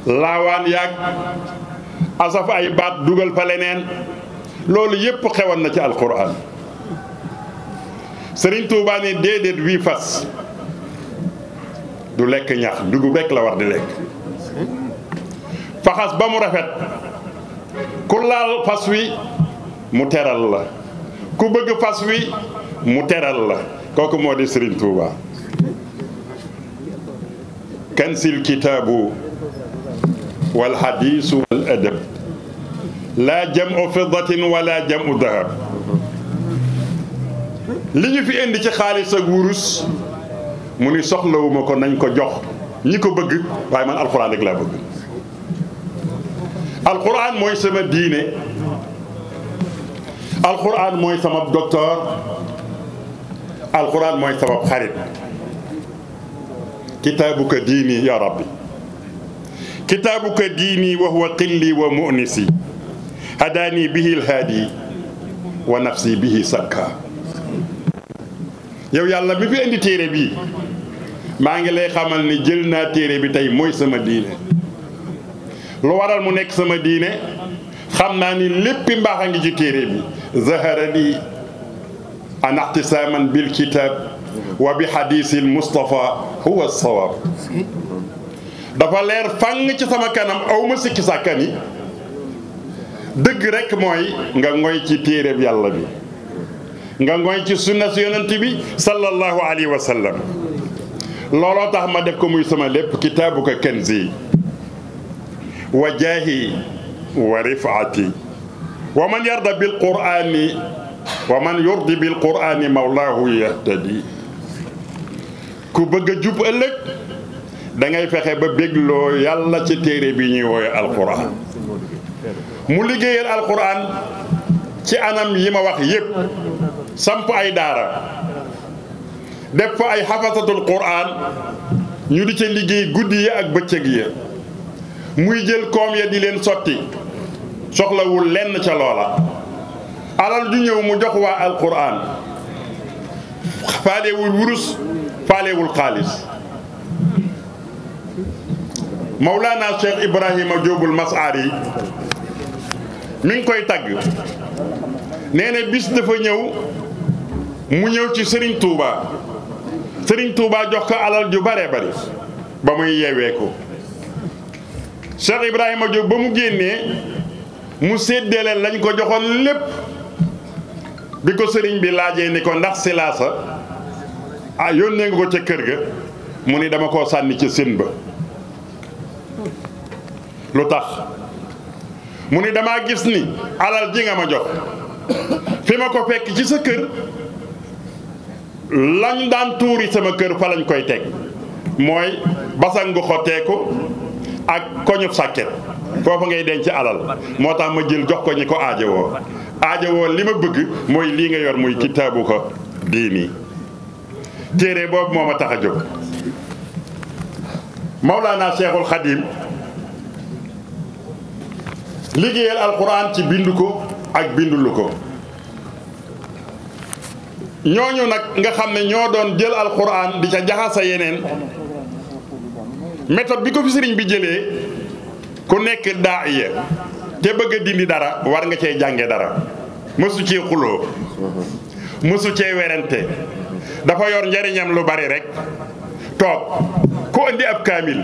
laawaan yaag asaf ay baat dugal fa leneen loolu yépp xewoon na ci alquran sëriñ Tuubaa ne déedéet wii fas du lekk ñax dugub rekk la war di lekk faxas ba mu rafet ku laal fas wi mu teral la ku bëgg fas wi mu teral la kooku moo di sëriñ Tuubaa kansil kitaabu wal hadiisu wal adab laa jam'u fiddatin wala jam'u dahab li ñu fi indi ci xaalis ak wurus mu ni soxlawuma ko nañ ko jox ñi ko bëgg waaye man alxuraan rek laa bëgg alxuraan mooy sama diine alxuraan mooy sama docteur alxuraan mooy sama xarit kitaabuka diini ya rabbi kitaabuka diini wa huwa qilli wa mu'nisi hadaani bihi alhaadi wa nafsi bihi sakka yow yàlla mi fi indi téere bii maa ngi lay xamal ni jël naa téere bi tey mooy sama diine lu waral mu nekk sama diine xam naa ni léppi mbaax a ngi ci téere bi zahara li an ihtisaaman bil kitaab wa bi hadiisil Mustafa huwa sawaab dafa leer fang ci sama kanam aw ma sikki sàkka ni dëgg rekk mooy nga ngoy ci téere bi yàlla bi nga ngoy ci sunna si yonent bi sallallahu alayhi wa sallam looloo tax ma def ko muy sama lépp kitaabuka kanzi wa jaahi wa rifaati wa man yarda bil qur'ani wa man yurdi bil qur'ani mawlaahu yahtadi ku bëgg a jub ëllëg da ngay fexe ba bégloo yàlla ci téere bi ñuy wooye alquran mu liggéeyal alquran ci anam yi ma wax yépp samp ay daara def fa ay xafasatul quran ñu di ca liggéey guddi yi ak bëccëg yi muy jël koom ya di leen sotti soxlawul lenn ca loola alal ju ñëw mu jox waa alquran faalewul wurus faalewul xaalis Mawlana Cheikh Ibrahima Jóobul Masaari mi ngi koy tagg nee na bis dafa ñëw mu ñëw ci Serigne Touba Serigne Touba jox ko alal ju bare bari ba muy yeewee ko Cheikh Ibrahima Jóob ba mu génnee mu séddale lañ ko joxoon lépp bi ko sëriñ bi laajee ni ko ndax silaasa yónnee nga ko ca kër ga mu ni dama koo sànni ca sën ba lu tax mu ni damaa gis ni alal ji nga ma jox fi ma ko fekk ci sa kër lañ daan tuuri sama kër fa lañ koy teg mooy basangu xotteeku ak koñub sàkket foofu ngay denc alal moo tax ma jël jox ko ñi ko aajowoo li ma bëgg mooy lii nga yor muy kitaabu ko diini téere boobu moo ma tax a jóg Mawlana Cheikhul Khadim liggéeyal alquran ci bindu ko ak bindulu ko ñooñu nag nga xam ne ñoo doon jël alquran di ca jaxasa yeneen méthode bi ko fi sëriñ bi jëlee ku nekk daaiya te bëgg a dindi dara war nga cee jànge dara mësu cee xuloo mësu cee werante dafa yor njariñam lu bari rek toog ku indi ab kaamil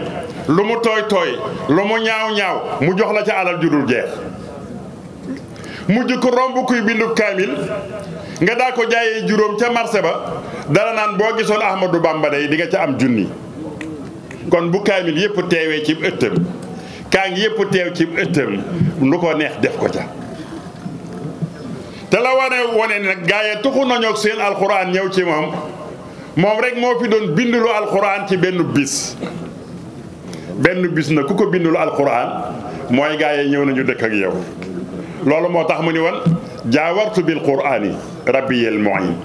lu mu tooy tooy lu mu ñaaw ñaaw mu jox la ca alal ju dul jeex mujj ko romb kuy bindub kaamil nga daa ko jaayee juróom ca marché ba dara naan boo gisoon Ahmadou Bamba day di nga ca am junni kon bu kaamil yëpp teewee ci ëttam kaa ngi yëpp teew ci ëttam lu ko neex def ko ca te la wane nag gaa yi tuxu nañoo ak seen alxuraan ñëw ci moom rek moo fi doon bindulu alxuraan ci benn bis na ku ko bindulu alxuraan mooy gaa yi ñëw nañu dëkk ak yow. loolu moo tax mu ni woon jaawartu bil quraani rabbiyal mu'in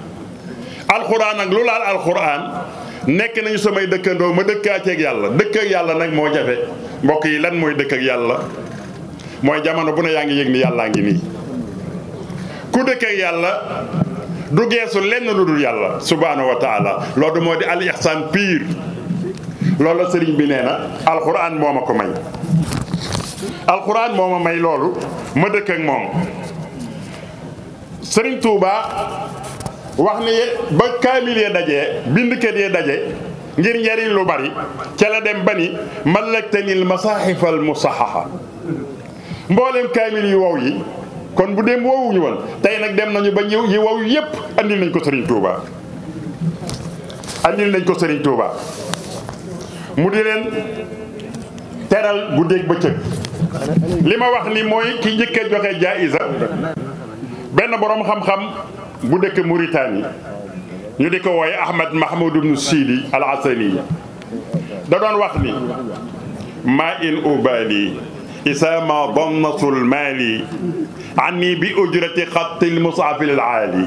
alxuraan ak lu laal alxuraan nekk nañu samay dëkkandoo ma dëkkaateeg yàlla dëkk ak yàlla nag moo jafe mbokk yi lan mooy dëkk ak yàlla mooy jamono bu ne yaa ngi yëg ni yàllaa ngi nii ku dëkk ak yàlla du geesu lenn lu dul yàlla subhaanahu wa taala loolu moo di al ihsaan pire loolu la sëriñ bi nee na alxuraan moo ma ko may alxuraan moo ma may loolu ma dëkk ak moom sëriñ Touba wax ni ba kaamil yee dajee bindkat yee daje ngir njariñ lu bari ca la dem ba ni malaktanil masaahifal musahaha mboolem kaamil yu wow yi kon bu dem wowuñu woon tey nag dem nañu ba ñëw yi wow yépp andil nañ ko sëriñ Touba mu di leen teral guddeeg bëccëg li ma wax ni mooy ki njëkk a joxe jaayisa benn boroom xam-xam bu dëkk Mauritanie ñu di ko wooye Ahmad Mahmoud ibn Sidi al Asani da doon wax ni ma in ubali isa ma dannatul mali anni bi ujrati xattil mushafil aali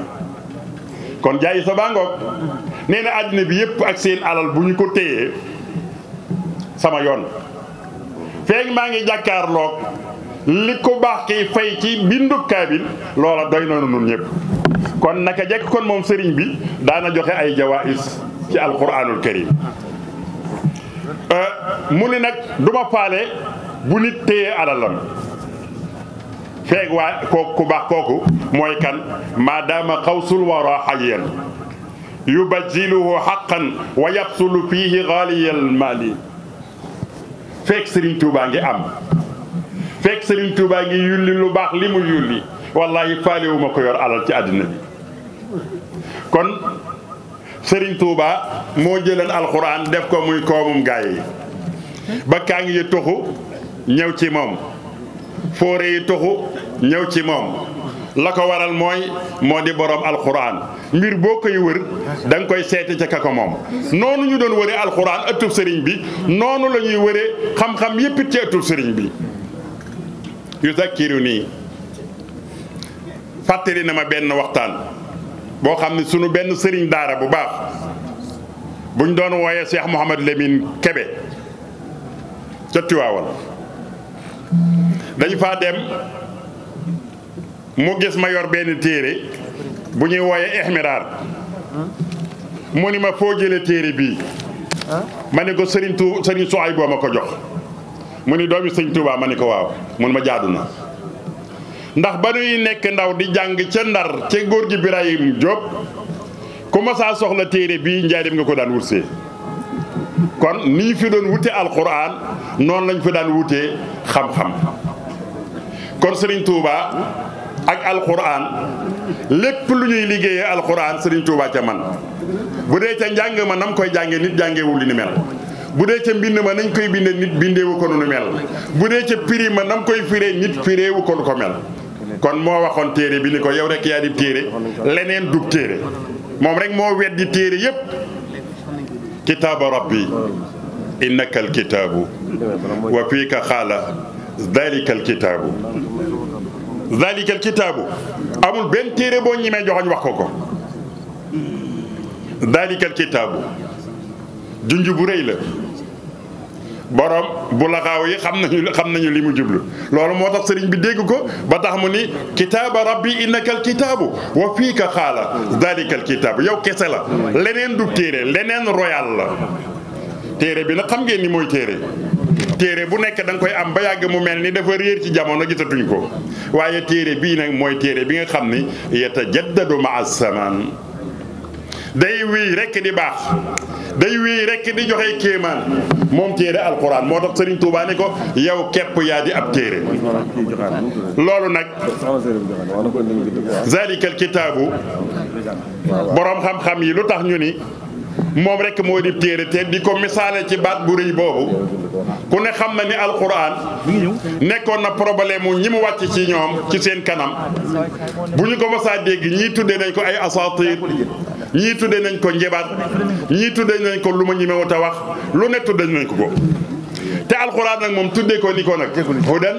kon jaayisa baa ngoog nee na àddina bi yépp ak seen alal bu ñu ko téyee sama yoon feeg maa ngi jàkkaarloog li ko baax kiy fay ci bindu kaabil loola doy na nun ñëpp kon naka jekk kon moom sëriñ bi daana joxe ay jawaïs ci alquranul karim mu ni nag duma faale bu nit téye alalam feeg waa kooku ku baax kooku mooy kan maadaama xawsul wara hayyan yubajjiluhu haqqan wa yabsulu fihi ghaliyal mali fekk Serigne Touba ngi am fekk Serigne Touba ngi yulli lu baax li mu yulli wallahi faalewu ma ko yor alal ci àddina bi kon Serigne Touba moo jëleen alxuraan def ko muy koomum gaay yi ba kaa ngi yi tuxu ñëw ci moom foore yi tuxu ñëw ci moom la ko waral moo di borom alxuraan mbir boo koy wër da nga koy seeti ca ka ko moom noonu ñu doon wëree alxuraan ëttub sëriñ bi noonu la ñuy wëree xam-xam yépp ci ëttub sëriñ bi yu zakkiru nii fàttali na ma benn waxtaan boo xam ne sunu benn sëriñ daara bu baax buñ doon wooyee Cheikh Mouhamad Lamine Kebe ca Tiwaawan dañu faa dem mu gis ma yor benn téere bu ñuy wooyee ihmiraar mu ni ma foo jële téere bii ma ne ko sëriñ Suwayb boo ma ko jox mu ni doomi sëriñ Tuubaa ma ne ko waaw mun ma jaadu na ndax ba nuy nekk ndaw di jàng ca Ndar ca góor gi Birahim Diop ku ma saa soxla téere bii njaarim nga ko daan wutsee kon nii fi doon wute alquran noonu lañ fi daan wutee xam-xam kon sëriñ Tuubaa ak alquran lépp lu ñuy liggéeyee alquran Serigne Touba ca man bu dee ca njàng ma nam koy jàngee nit jàngeewul li ni mel bu dee ca mbind ma nañ koy bindee nit bindeewu ko nu mel bu dee ca piri ma nam koy firee nit fireewu ko nu ko mel kon moo waxoon téere bi ni ko yow rek yaa di téere leneen dug téere moom rek moo weddi téere yépp kitaaba rabbi innaka alkitaabu wa fiika xaala dalika alkitaabu zalikal kitaabu amul benn téere boo ñimee joxoñ wax ko zalikal kitaabu junj bu rëy la borom bu laxaaw yi xam nañu li mu jublu loolu moo tax sëriñ bi dégg ko ba tax mu ni kitaaba rabbi innakal kitaabu wa fiika xaala zalikal kitaabu yow kese la leneen du téere leneen royal la téere bi nag xam ngeen ni mooy téere bu nekk da nga koy am ba yàgg mu mel ni dafa réer ci jamono gisatuñ ko waaye téere bii nag mooy téere bi nga xam ni yatajaddadu maa zaman day wéy rekk di baax day wéy rekk di joxe kéemaan moom téere alquran moo tax Serigne Touba ni ko yow képp yaa di ab téere loolu nag zalikal kitaabu boroom xam-xam yi lu tax ñu ni moom rekk moo di téere te di ko misaale ci baat bu rëy boobu ku ne xam na ni alquran nekkoon na problème mu ñi mu wàcc ci ñoom ci seen kanam bu ñu ko mosaa dégg ñii tuddee nañ ko ay asatir ñii tuddee nañ ko njabar ñii tuddee nañ ko lu ma ñemewut a wax lu ne tuddee nañ ko ko te alquran nag moom tuddee ko ni ko nag hudan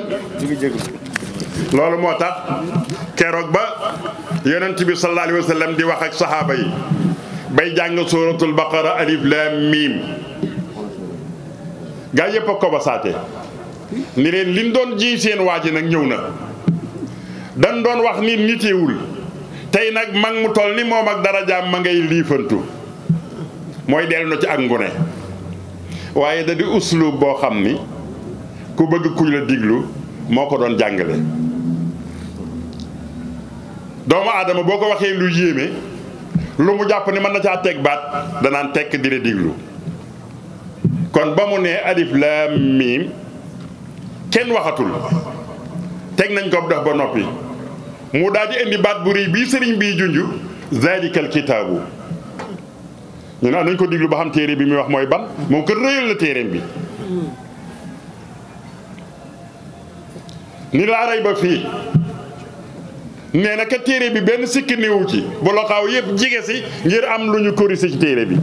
loolu moo tax keroog ba yonent bi sallallahu alayhi wa sallam di wax ak saxaaba yi bay jàng suratul baqara alif lam mim gaa yëpp a ko ba saate ni leen liñ doon ji seen waa ji nag ñëw na dañ doon wax nit niteewul tey nag mag mu toll ni moom ak darajaam ma ngay liifantu mooy dellu na ci ak ngune waaye da di uslub boo xam ni ku bëgg kuñ la diglu moo ko doon jàngale doomu aadama boo ko waxee lu yéeme lu mu jàpp ni mën na caa teg baat danaan tekk di la diglu kon ba mu nee alif laam miim kenn waxatul teg nañ ko dox ba noppi mu daal di indi baat bu rëy bii sëriñ bii junj zaalikal kitaabu ñu ne nañ ko diglu ba xam téere bi muy wax mooy ban moom ko rëyal la téereem bi ni laa rey ba fii nee na ka téere bi benn sikki néewu ci bu la xaw yëpp jige si ngir am lu ñu corrigé ci téere bi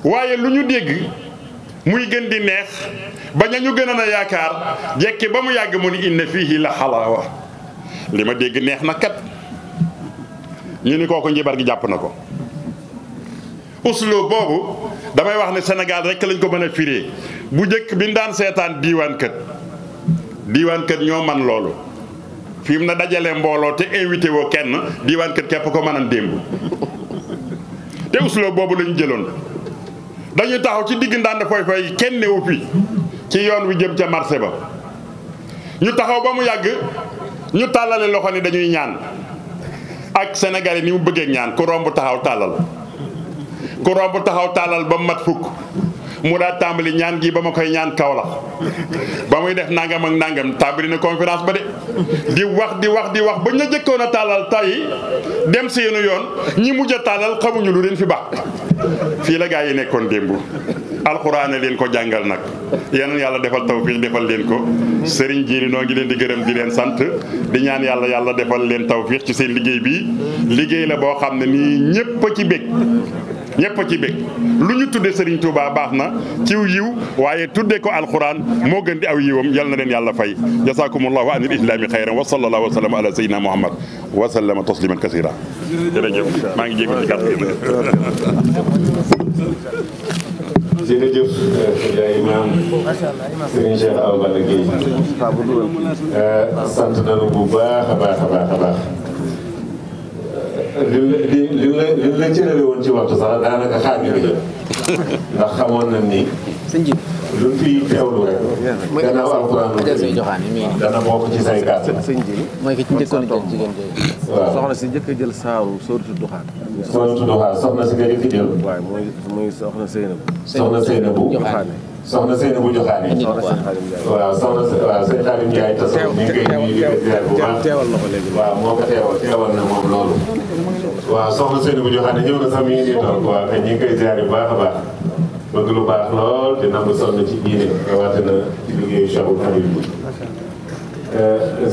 waaye lu ñu dégg muy gën di neex ba ñañu gën a yaakaar jekki ba mu yàgg mu ni inna fiihi la xalaawa li ma dégg neex na kat ñu ni kooku njibar gi jàpp na ko usloo boobu damay wax ne Sénégal rek lañ ko mën a firee bu njëkk bi ñu daan seetaan diiwaan kët ñoo man loolu fi mu na dajale mbooloo te invité woo kenn diiwaan kët képp ko mën a démb te usloo boobu lañu jëloon dañuy taxaw ci digg ndànd foy foy kenn newu fi ci yoon wi jëm ca marché ba ñu taxaw ba mu yàgg ñu tàllale loxo ni dañuy ñaan ak Sénégalais ni mu bëggee ñaan ku romb taxaw tàllal ba mu mat fukk mu daa tàmbali ñaan gi ba ma koy ñaan Kaolack ba muy def nangam ak nangam tàmbali na conférence ba de di wax ba ñu jëkkoon a tàllal tay dem seenu yoon ñi mujj a tàllal xamuñu lu leen fi baax fii la gaa yi nekkoon démb alxuraan leen ko jàngal nag yéen yàlla defal tawfiix defal leen ko sëriñ Jiili noo ngi leen di gërëm di leen sant di ñaan yàlla defal leen tawfiix ci seen liggéey bi liggéey la boo xam ne nii ñëpp a ci bég lu ñu tudde Serigne Touba baax na ciw yiw waaye tudde ko alxuraan moo gën di aw yiwam yal na leen yàlla fay jasaakumullahu wa anil islami xayran wa sallallahu wa sallam ala sayyidina muhammad wa sallama tasliman kasira jërëjëf maa ngi jégalu ci kàddu jërëjëf yaay imaam Serigne Cheikh Awa Balla Gueye sant nañu bu baax a baax li la cërale woon ci waxtu sax daanaka xaaj bi nga jël ndax xamoon nañ ni lu fi teewlu rek gannaaw alxuraan dana bokk ci say kàddu mooy ki ci njëkkoon jël jigéen waaw soxna si njëkk a jël saaru sóoratu duxaan soxna si nga di fi jël waaw muy soxna Seynabou soxna Seynabou Joxaane waaw sëñ Xaadim Njaay te sox mi ngi koy nuyu di ko ziar bu baax teewal na ko léegi waaw moo ko teewal na moom loolu waaw soxna Seynabou Joxaane ñëw na sax mi ngi nii toog waaw te ñu ngi koy ziar bu baax a baax bëgg lu baax lool di nangu sonn ci diine rawatina ci liggéeyu Cheikhul Khadim bi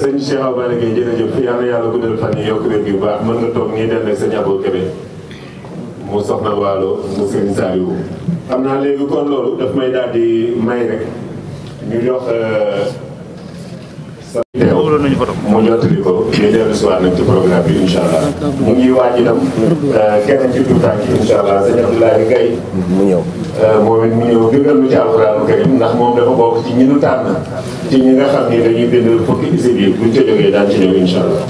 sëñ Cheikh Awa Balla Gueye jërëjëf yal na yàlla guddal fan yi yokk wér gi bu baax mën nga toog nii den ak sëñ Abou Kébé mu soxna Waalo mu sëñ Saliou xam naa léegi kon loolu daf may daal di may rek ñu jox sa mu jottali ko ñu dellu si waat nag ci programme bi incha allah mu ngi waaj itam kenn ci tuutaak yi incha allah sëñ Abdoulaye Gaye mu ñëw moom it mu ñëw gëgal nu ci alxuraanu karim ndax moom dafa bokk ci ñi nu tànn ci ñi nga xam ni dañuy bind fukki isib yi buñ ca jógee daan ci ñëw incha allah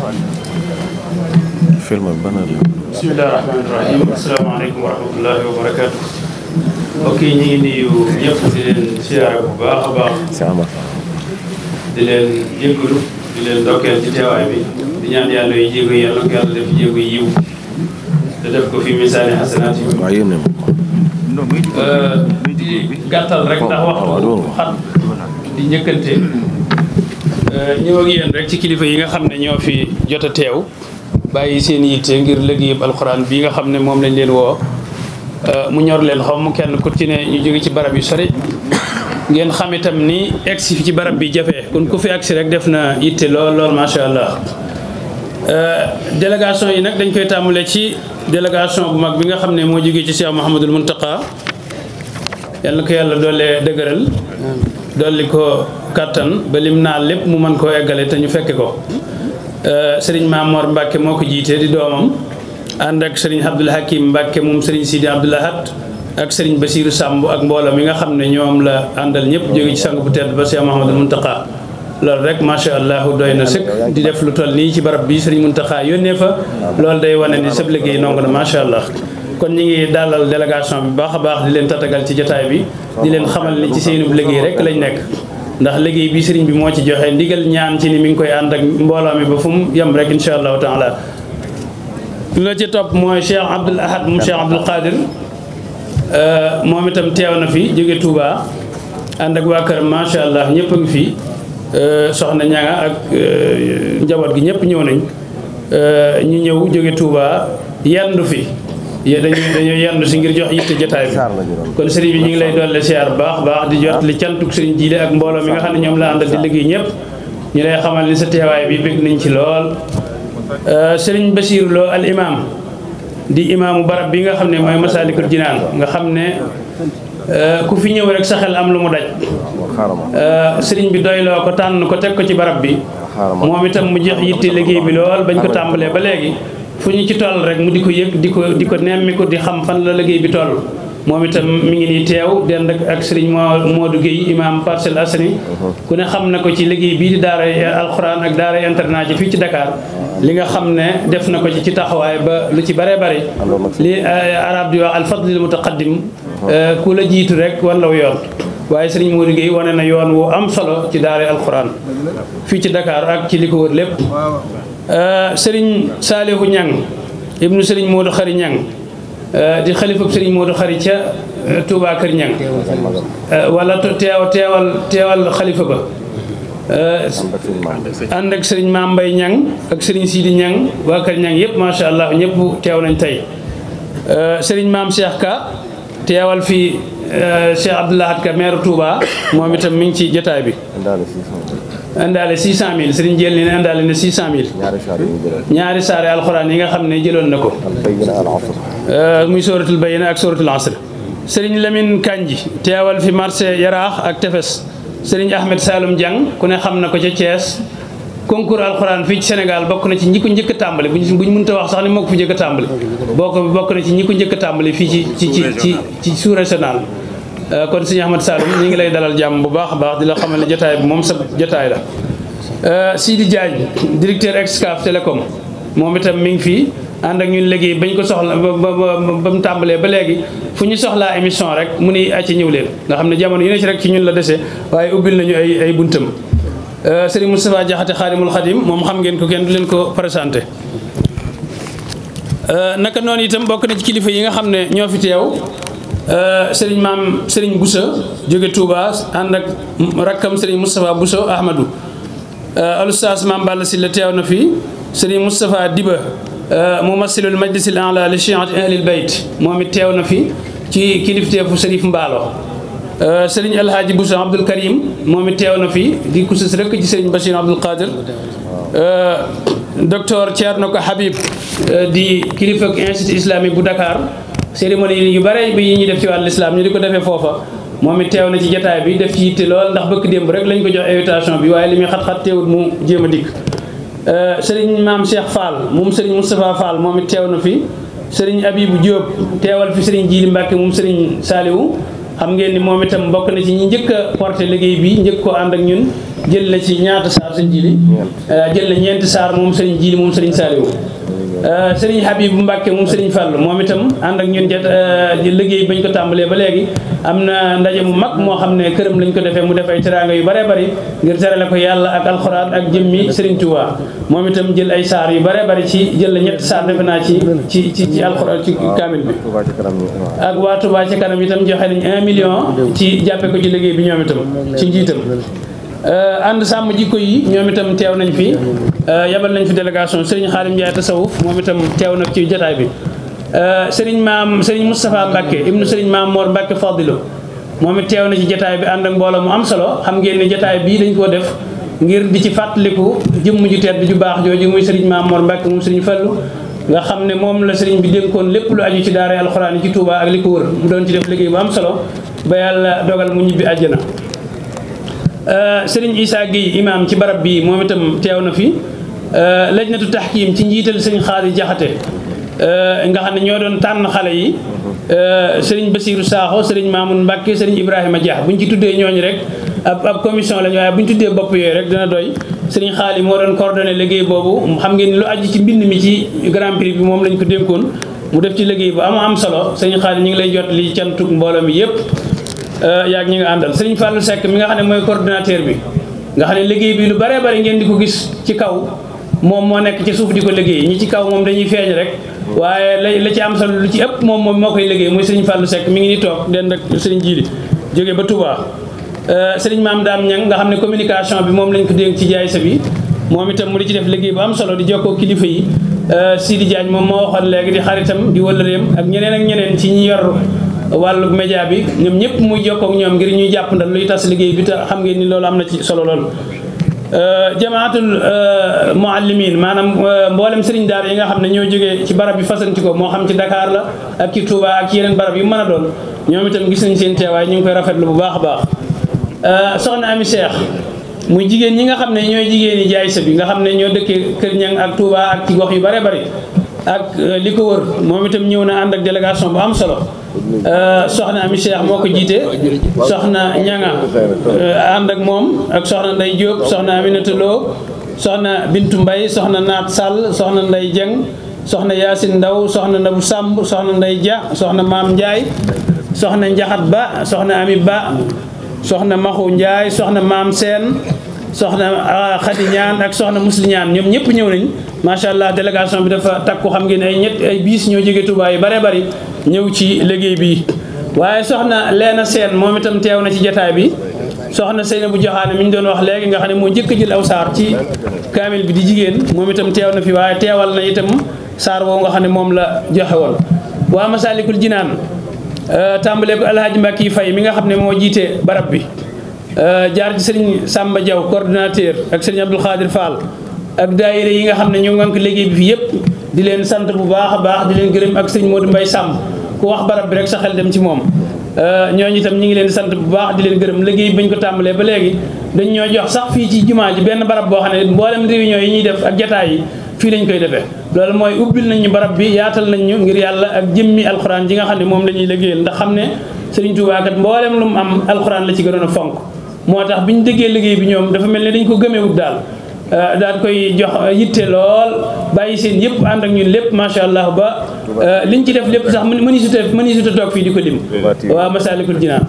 bismillahi rahmaani rahim asalaamaaleykum wa rahmatullahi wa barakaatu mbokk yi ñu ngi nuyu ñëpp di leen siyaare bu baax a baax di leen jéggalu di leen ndokkeel ci teewaay bi di ñaan yàlla yu jéego yi yàlla ko yàlla def jéego yiw te def ko fi misaani xasanaat yi di gàttal rek ndax waxtu xat di njëkkante ñëw ak yéen rek ci kilifa yi nga xam ne ñoo fi jot a teew bàyyi seen yitte ngir liggéeyub alxuraan bi nga xam ne moom lañ leen woo mu ñor leen xaw mu kenn ku ci ne ñu jóge ci barab yu sori ngeen xam itam ni egsi fi ci barab bi jafe kon ku fi agsi rek def na yitte lool macha allah. délégation yi nag dañ koy tàmbalee ci délégation bu mag bi nga xam ne moo jógee ci Cheikh Mouhamadul Mountakha yal na ko yàlla doole dëgëral dolli ko kattan ba lim naa lépp mu mën koo eggale te ñu fekke ko Serigne Mamor Mbacke moo ko jiite di doomam ànd ak Serigne Abdoul Hakim Mbacke moom Serigne Sidi Abdoul Ahad ak Serigne Bassirou Samb ak mbooloo mi nga xam ne ñoom la àndal ñëpp jóge ci sang bu tedd ba Cheikh Mouhamadul Mountakha loolu rek macha allah doy na sëkk di def lu toll nii ci barab bi Serigne Mountakha yónnee fa loolu day wane ni sab liggéey nongu na macha allah. kon ñi ngi dalal délégation bi baax a baax di leen tatagal ci jotaay bi di leen xamal ni ci seenub liggéey rek lañ nekk ndax liggéey bi Serigne bi moo ci joxe ndigal ñaan ci ni mi ngi koy ànd ak mbooloo mi ba fu mu yem rek incha allahu taala. la ci topp mooy Cheikh Abdoul Ahad moom Cheikh Abdoul Qadir moom itam teew na fi jóge Touba ànd ak waa kër macha allah ñëpp a ngi fi. soxna ñanga ak njaboot gi ñëpp ñëw nañ ñu ñëw jóge Touba yendu fi dañoo yendu si ngir jox yitte jotaay bi kon sëriñ bi ñu ngi lay doole siyaar baax di jot li cantuk sëriñ jiile ak mbooloo mi nga xam ne ñoom la àndal di liggéey ñëpp ñu lay xamal ni sa teewaay bi bëgg nañ ci lool sëriñ Bassirou Lo al imam di imaamu barab bi nga xam ne mooy Masalikul Jinaan nga xam ne ku fi ñëw rek sa xel am lu mu daj sëriñ bi doyloo ko tànn ko teg ko ci barab bi moom itam mu jox yitte liggéey bi lool bañ ko tàmbalee ba léegi fu ñu ci toll rek mu di ko yëg di ko nemmi ko di xam fan la liggéey bi toll moom itam mi ngi nii teew dend ak sëriñ Modou Guèye imam Parcelles Assainies ku ne xam na ko ci liggéey bii di daara alxuraan ak daara internat ji fii ci Dakar li nga xam ne def na ko ci taxawaay ba lu ci bare bare li arab di wax al fadlil mutaqaddim ku la jiitu rek wala yoon waaye sëriñ Modou Guèye wane na yoon wu am solo ci daara alxuraan fii ci Dakar ak ci li ko wër lépp sëriñ Saalihu Ñang ibnu sëriñ Modou Xari Ñang di xalifab sëriñ Modou Xari ca Touba Kër Ñang wala teewal xalifa ba ànd ak sëriñ Maam Mbay Ñang ak sëriñ Sidi Ñang waa Kër Ñang yëpp macha allah ñëpp teew nañ tey sëriñ Maam Cheikh Ka teewal fi Cheikh Abdoul Ahad Ka maire Touba moom itam mi ngi ci jotaay bi indaale 600000 sëriñ jël ni ne indaale na 600000 ñaari saare alxuraan yi nga xam ne jëloon na ko muy sóoratul Bayyina ak sóoratul Asr sëriñ Lamine Kanji teewal fi marché Yaraax ak Tefes sëriñ Ahmed Saloum Diang ku ne xam na ko ca Thiès concours alxuraan fii ci Sénégal bokk na ci ñi ko njëkk a tàmbali buñ mënta wax sax ni moo ko fi njëkk a tàmbali bokk na ci ñi ko njëkk a tàmbali fii ci sous régional kon sëriñ Ahmed Saloum ñi ngi lay dalal jàmm bu baax a baax di la xamal ne jotaay bi moom sa jotaay la Sidi Diagne directeur Excaf Télécom moom itam mi ngi fii ànd ak ñun liggéey bañ ko soxla ba mu tàmbalee ba léegi fu ñu soxlaa émission rek mu ni ci ñëw leen nga xam ne jamono yu ne ci rek ci ñun la dese waaye ubbil nañu ay buntam Serigne Moustapha Diakhaté Khadimul Khadim moom xam ngeen ko kenn du leen ko présenté naka noonu itam bokk na ci kilifa yi nga xam ne ñoo fi teew Serigne Boussa jóge Touba ànd ak rakkam Serigne Moustapha Bousso Ahmadou Oustaz Mame Balla Sylla teew na fi Serigne Moustapha Diba mumassilul majlisil a'la li shi'ati ahlil bayt moom it teew na fi ci kilifteefu Serif Mbaalo Serigne Alhaji Bousso Abdoul Karim moom it teew na fi di ku sës rek ci Serigne Bachir Abdoul Qadir docteur Thierno Ko Habib di kilifa institut islamique bu Dakar cérémonie yu bare bi yi ñuy def ci wàllu islam ñu di ko defee foofa moom it teew na ci jataay bi def ci yitte lool ndax bëkk démb rek lañ ko jox invitation bi waaye li muy xat-xat teewul mu jéem a dikk Serigne Maam Cheikh Fall moom Serigne Moustapha Fall moom it teew na fi Serigne Abibou Diop teewal fi Serigne Djili Mbacke moom Serigne Saliou xam ngeen ni moom itam bokk na ci ñi njëkk a porté liggéey bi njëkk koo ànd ak ñun jël na ci ñaata saar Serigne Djili jël na ñeenti saar moom Serigne Djili moom Serigne Saliou Serigne Habibou Mbacke moom Serigne Fall moom itam ànd ak ñun liggéey bañ ko tàmbalee ba léegi am na ndaje mu mag moo xam ne këram lañ ko defee mu def ay teraanga yu bare bari ngir terale ko yàlla ak alxuraan ak jëmmi Serigne Touba moom itam jël ay saar yu bare bari ci jël la ñetti saar defe naa ci alxuraan ci kaamil bi ak waa Touba ci kanam itam joxe nañ 1 million ci jàppe ko ci liggéey bi ñoom itam ci njiitam ànd sàmm jikko yi ñoom itam teew nañ fi yabal nañ fi délégation Serigne Xaalim Ndiaye tasawuf moom itam teew na ci jotaay bi sëriñ Moustapha Mbacke ibnu sëriñ Maam Mor Mbacke Fadilo moom it teew na ci jataay bi ànd ak mbooloo mu am solo xam ngeen ne jataay bii dañ koo def ngir di ci fàttaliku jëmm ju tedd ju baax jooju muy sëriñ Maam Mor Mbacke moom sëriñ Fallu nga xam ne moom la sëriñ bi dénkoon lépp lu aju ci daara alxuraan yi ci Touba ak li ko wër mu doon ci def liggéey bu am solo ba yàlla dogal mu ñibbi àjjana. sëriñ Issa Guèye imam ci barab bii moom itam teew na fi lajnatu tahkim ci njiital sëriñ Xaali Jaxate nga xam ne ñoo doon tànn xale yi sëriñ Basiiru Saaxo sëriñ Maamun Mbàkke sëriñ Ibrahima Dia buñ ci tuddee ñooñu rek ab commission lañu waaye buñ tuddee bopp yooyu rek dina doy sëriñ Xaali moo doon coordonné liggéey boobu xam ngeen lu aju ci mbind mi ci grand prix bi moom lañ ko dénkoon mu def ci liggéey bu am solo sëriñ Xaali ñu ngi lay jot li cantuk mbooloo mi yëpp yaag ñi nga àndal sëriñ Fallou Seck mi nga xam ne mooy coordonnateur bi nga xam ne liggéey bi lu bare bari ngeen di ko gis ci kaw moom moo nekk ci suuf di ko liggéey ñi ci kaw moom dañuy feeñ rek waaye la ci am solo lu ci ëpp moom moo koy liggéey muy sëriñ Fallou Seck mi ngi ni toog den rek sëriñ Jiili jógee ba Touba sëriñ Maam Daam Ñang nga xam ne communication bi moom lañ ko dénk ci jaay sa bi moom itam mu di ci def liggéey bu am solo di jokkoo kilifa yi Sidi Diagne moom moo waxoon léegi di xaritam di wëllëreem ak ñeneen ci ñi yor wàllu média bi ñoom ñëpp muy jokkoo ak ñoom ngir ñuy jàppandal luy tas liggéey bi te xam ngeen ni loolu am na ci solo lool. jamaatul muallimin maanaam mboolem sëriñ daar yi nga xam ne ñoo jógee ci barab bi fasanti ko moo xam ci Dakar la ak ci Touba ak ci yeneen barab yu mën a doon ñoom itam gis nañ seen teewaay ñu ngi koy rafetlu bu baax a baax. soxna Ami Cheikh muy jigéen ñi nga xam ne ñooy jigéen yi jaay sa bi nga xam ne ñoo dëkkee Kër Ñang ak Touba ak ci gox yu bare bari ak li ko wër moom itam ñëw na ànd ak délégation bu am solo soxna Ami Cheikh moo ko jiite soxna ñanga ànd ak moom ak soxna Ndey Diop soxna Aminata Lo soxna Bintu Mbay soxna Naat Sall soxna Ndey Jeng soxna Yaasin Ndaw soxna Nabu Samb soxna Ndey Dia soxna Maam Njaay soxna Njaxat Ba soxna Ami Ba soxna Maxu Njaay soxna Maam Seen soxna Xadi Ñaan ak soxna Musli Ñaan ñoom ñëpp ñëw nañ macha allah délégation bi dafa takku xam ngeen ay biis ñoo jógee Touba yu bare bari ñëw ci liggéey bi waaye soxna Leena Seen moom itam teew na ci jataay bi soxna Seyna bu Joxaane mi ñu doon wax léegi nga xam ne moo njëkk a jël aw saar ci kaamil bi di jigéen moom itam teew na fi waaye teewal na itam saar woo nga xam ne moom la joxe woon waa Masaalikul Jinaan tàmbalee ko Alhaji Mbacke Faye mi nga xam ne moo jiite barab bi jaar ci sëriñ Samba Diaw coordonnateur ak sëriñ Abdou Khadir Fall ak daayira yi nga xam ne ñoo ngi ko liggéey bi fi yëpp di leen sant bu baax a baax di leen gërëm ak sëriñ Modou Mbaye Samb ku wax barab bi rek sa xel dem ci moom ñooñu itam ñu ngi leen di sant bu baax di leen gërëm liggéey bañ ko tàmbalee ba léegi dañ ñoo jox sax fii ci jumaa ji benn barab boo xam ne mboolem réunion yi ñuy def ak jataay yi fii lañ koy defee loolu mooy ubbil nañ ñu barab bi yaatal nañ ñu ngir yàlla ak jëmmi alxuraan ji nga xam ne moom la ñuy liggéeyal ndax xam ne Sëriñ Tuubaa kat mboolem lu mu am alxuraan la ci gënoon a fonk moo tax bi ñu déggee liggéey bi ñoom dafa mel ne dañ ko gëmewut daal koy jox yitte lool bàyyi seen yëpp ànd ak ñun lépp macha allah ba liñ ci def lépp sax mënisuta toog fii di ko lim waa Masaalikul Jinaan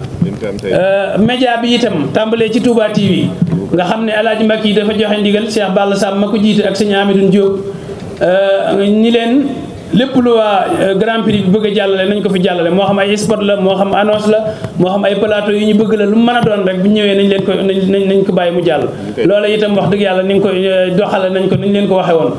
média bi itam tàmbalee ci Touba TV nga xam ne Alaaji Mbàkke yi dafa joxe ndigal Cheikh Balla Samb ma ko jiite ak sëñ Amidou Diop ñi leen lépp lu waa grand prix bi bëgg a jàllale nañ ko fi jàllale moo xam ay spot la moo xam annonce la moo xam ay plateau yu ñu bëgg la lu mu mën a doon rek bu ñëwee nañ leen ko nañ ko bàyyi mu jàll loola itam wax dëgg yàlla ni nga ko doxale nañ leen ko waxe woon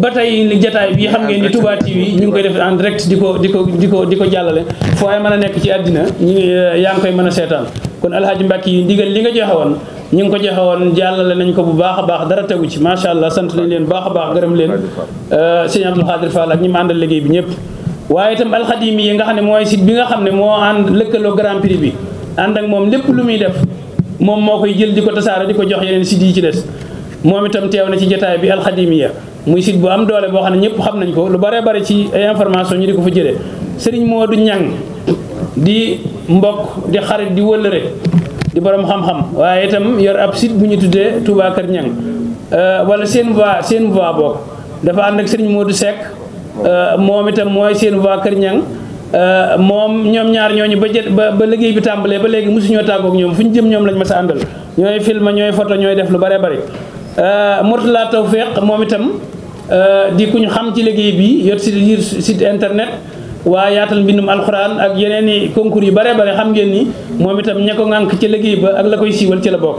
ba tey jataay bi xam ngeen ni Touba TV ñu ngi koy def en direct di ko jàllale foo ay mën a nekk ci àddina yaa ngi koy mën a seetaan kon Alhaji Mbàkke yi ndigal li nga joxe woon ñu ngi ko joxe woon jàllale nañ ko bu baax a baax dara tegu ci macha allah sant nañ leen baax a baax gërëm leen sëñ Abdou Khadir Fall ak ñi ma àndal liggéey bi ñëpp waaye itam alxadimi yi nga xam ne mooy site bi nga xam ne moo ànd lëkkaloo grand prix bi ànd ak moom lépp lu muy def moom moo koy jël di ko tasaare di ko jox yeneen site yi ci des moom itam teew na ci jotaay bi alxadimiya muy site bu am doole boo xam ne ñëpp xam nañ ko lu bare bare ci ay information ñu di ko fa jëlee Serigne Modou Niang di mbokk di xarit di wëllëre di borom xam-xam waaye itam yor ab site bu ñu tuddee Touba Kër Ñang wala seen voix boog dafa ànd ak Serigne Modou Seck moom itam mooy seen voix Kër Ñang moom ñoom ñaar ñooñu ba liggéey bi tàmbalee ba léegi mosuñoo tàggoog ñoom fu ñu jëm ñoom lañ ma sa àndal ñooy film ñooy photo ñooy def lu bare bari Mourtala Tawfiq moom itam di ku ñu xam ci liggéey bi yor site internet waa yaatal mbindum alxuraan ak yeneen i concours yu bare bare xam ngeen ni moom itam ña ko ŋànk ci liggéey ba ak la koy siiwal ci la bokk.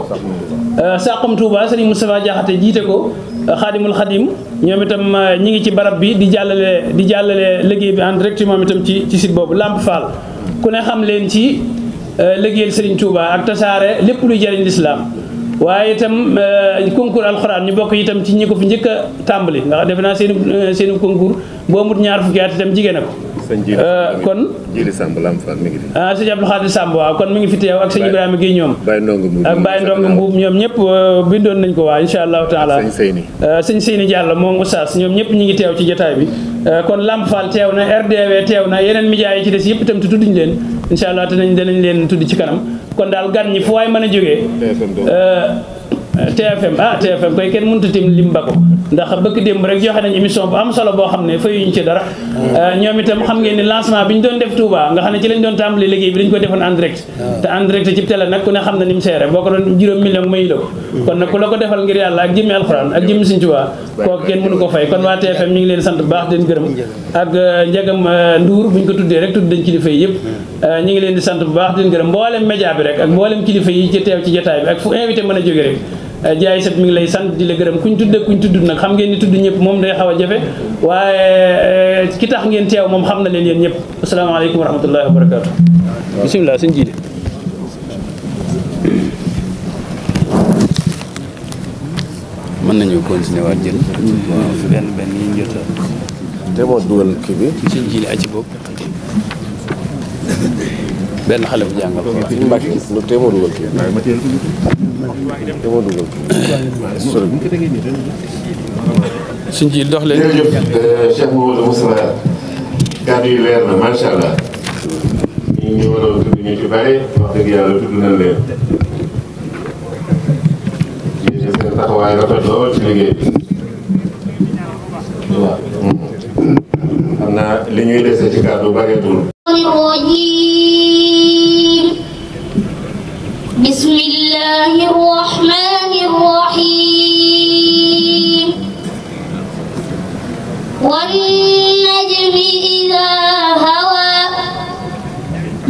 Saxum Touba Serigne Moustapha Diakhaté jiite ko Xaadimul Xadim ñoom itam ñi ngi ci barab bi di jàllale liggéey bi en direct moom itam ci site boobu. Lamp Fall ku ne xam leen ci liggéeyal Serigne Touba ak tasaare lépp luy jëriñ lislaam waaye itam concours alxuraan ñu bokk itam ci ñi ko fi njëkk a tàmbali nga defe naa seenu concours boo mut ñaar fukki at itam jigéen na ko. kon Jili Samb Lamp Fall mi ngi fi. sëñ Abdou Khadir Samb waaw kon mi ngi fi teew ak sëñ Ibrahima Guèye ñoom. ak Baye Ndong Mbuub ñoom ñëpp bindoon nañ ko waa incha allahu taala. sëñ Seyni Diallo moom oustaz ñoom ñëpp ñi ngi teew ci jotaay bi. kon Lamp Fall teew na RDW teew na yeneen médias yi ci des yëpp itam te tudduñ leen incha allah danañ leen tudd ci kanam kon daal gan ñi fu waay mën a jógee. TFM koy kenn mënut a tim lim ba ko ndax bëgg démb rek joxe nañ émission bu am solo boo xam ne fayuñ ci dara ñoom itam xam ngeen ni lancement bi ñu doon def Touba nga xam ne ci lañ doon tàmbali liggéey bi dañ ko defoon en direct te en direct ci télé nag ku ne xam na ni mu seere boo ko doon juróom million mayu la ko kon nag ku la ko defal ngir yàlla ak jëmmi alxuraan ak jëmmi Sëñ Touba kooku kenn mënu ko fay kon waa TFM ñu ngi leen sant bu baax den gërëm ak njagam Ndour buñ ko tuddee rek tudd dañ kilifa yi yëpp ñu ngi leen di sant bu baax den gërëm mboolem média bi rek ak mboolem kilifa yi ci teew ci jotaay bi ak fu invité mën a jóge rek jaay sat mi ngi lay sant di la gërëm kuñ tudd nag xam ngeen ni tudd ñëpp moom day xaw a jafe waaye ki tax ngeen teew moom xam na leen yéen ñëpp asalaamaaleykum wa rahmatullahi wa barakaatu bisimilah sëñ jiite mën nañu continuer waat jël waaw fi benn yi jot te moo dugal kii bi sëñ jiite aci bopp benn xale bu jàngal ko suñu mbàkk lu te moo dugal kii te moo dugal suñ ji dox leen jërëjëf Cheikh Mouhamadou Moustapha kàddu yi leer na macha allah ñu waroon tudd ñu ci bari wax dëgg yàlla tudd nañ leen ñu seen taxawaay rafet lool ci liggéey bi waaw xam naa li ñuy dese ci kàddu bareetul بسم الله الرحمن الرحيم والنجم إذا هوى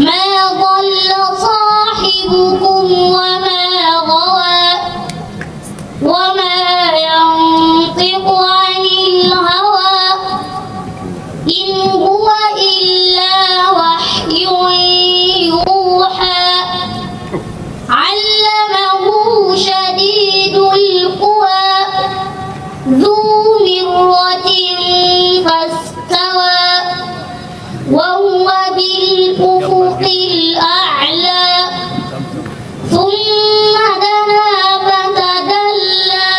ما ضل صاحبكم وما غوى وما ينطق عن الهوى إن هو إلا وحي يوحى علمه شديد القوى ذو مرة فاستوى وهو بالأفق الأعلى ثم دنا فتدلى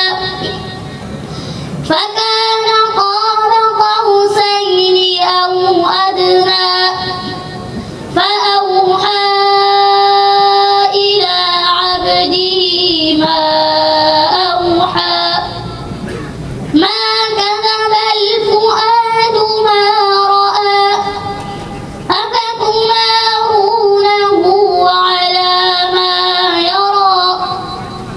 فكان قاب قوسين أو أدنى فأوحى ما أوحى ما كذب الفؤاد ما رأى أفتمارونه على ما يرى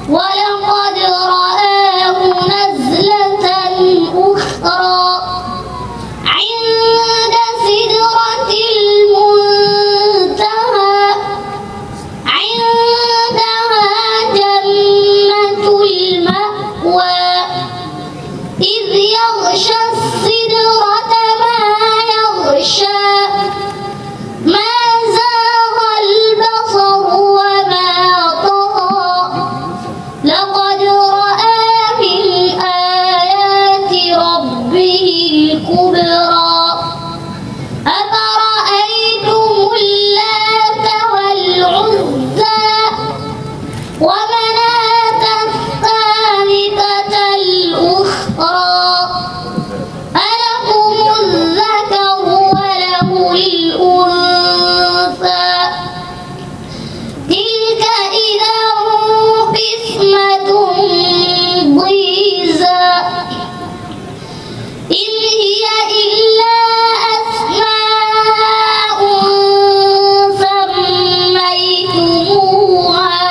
ولقد رآه نزلة أخرى عند سدرة المنتهى عندها جنة المأوى إذ يغشى السدرة ما يغشى ما زاغ البصر وما طغى لقد رأى من آيات ربه الكبرى أفرأيتم اللات والعزى ومناة الثالثة الأخرى ألكم الذكر وله الأنثى تلك إذا قسمة ضيزى إن هي إلا أسماء سميتموها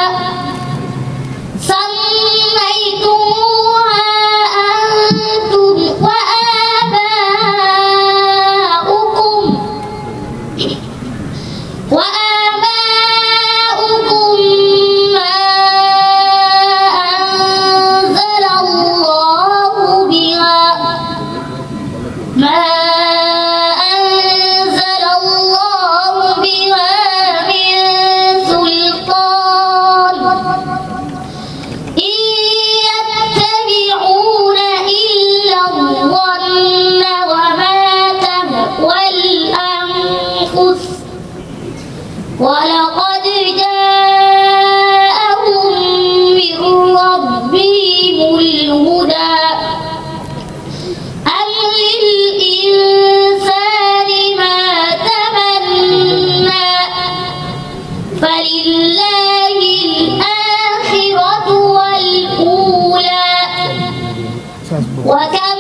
وكم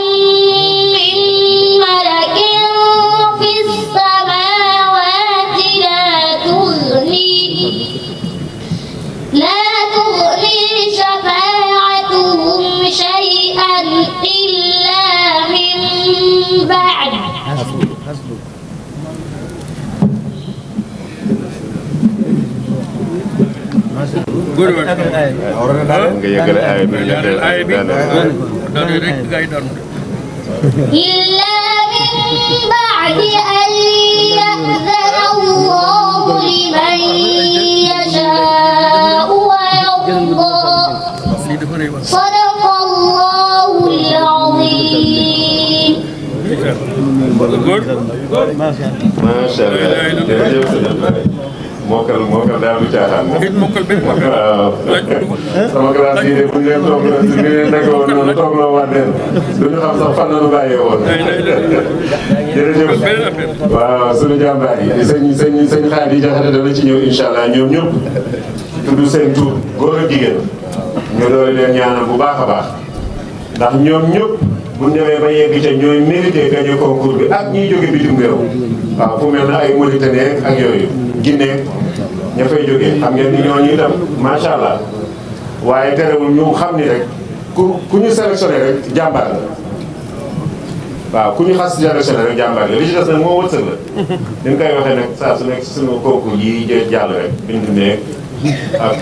من ملك في السماوات لا تغني شفاعتهم شيئا إلا من بعد إلا من بعد أن يأذن الله لمن يشاء ويرضى صدق الله العظيم. Masya Allah. Mokal daal du caaxaan waaw sama classe yi de bu ñu leen toog nekkoon noonu toog loo waat leen du ñu xam sax fan la ñu bàyyee woon jërëjëf waaw sunu jàmbaar yi sëñ Xaadi Jaxate dana ci ñëw incha allah ñoom ñëpp tudd seen tur góor ak jigéen ñu doole leen ñaanal bu baax a baax ndax ñoom ñëpp bu ñu demee ba yegg ca ñooy mérité gagné concours bi ak ñiy jóge bitim réew waaw fu mel na ay Mauritanie ak yooyu Guinée ña fay jógee xam ngeen ni ñooñu itam macha allah waaye terewul ñu xam ni rek ku ñu sélectionné rek jàmbaar la waaw ku ñu xas sélectionné rek jàmbaar la li ci des nag moo wërsëg la. ni ñu koy waxee nag saa su nekk suñu concours yi jàll rek bind meeg ak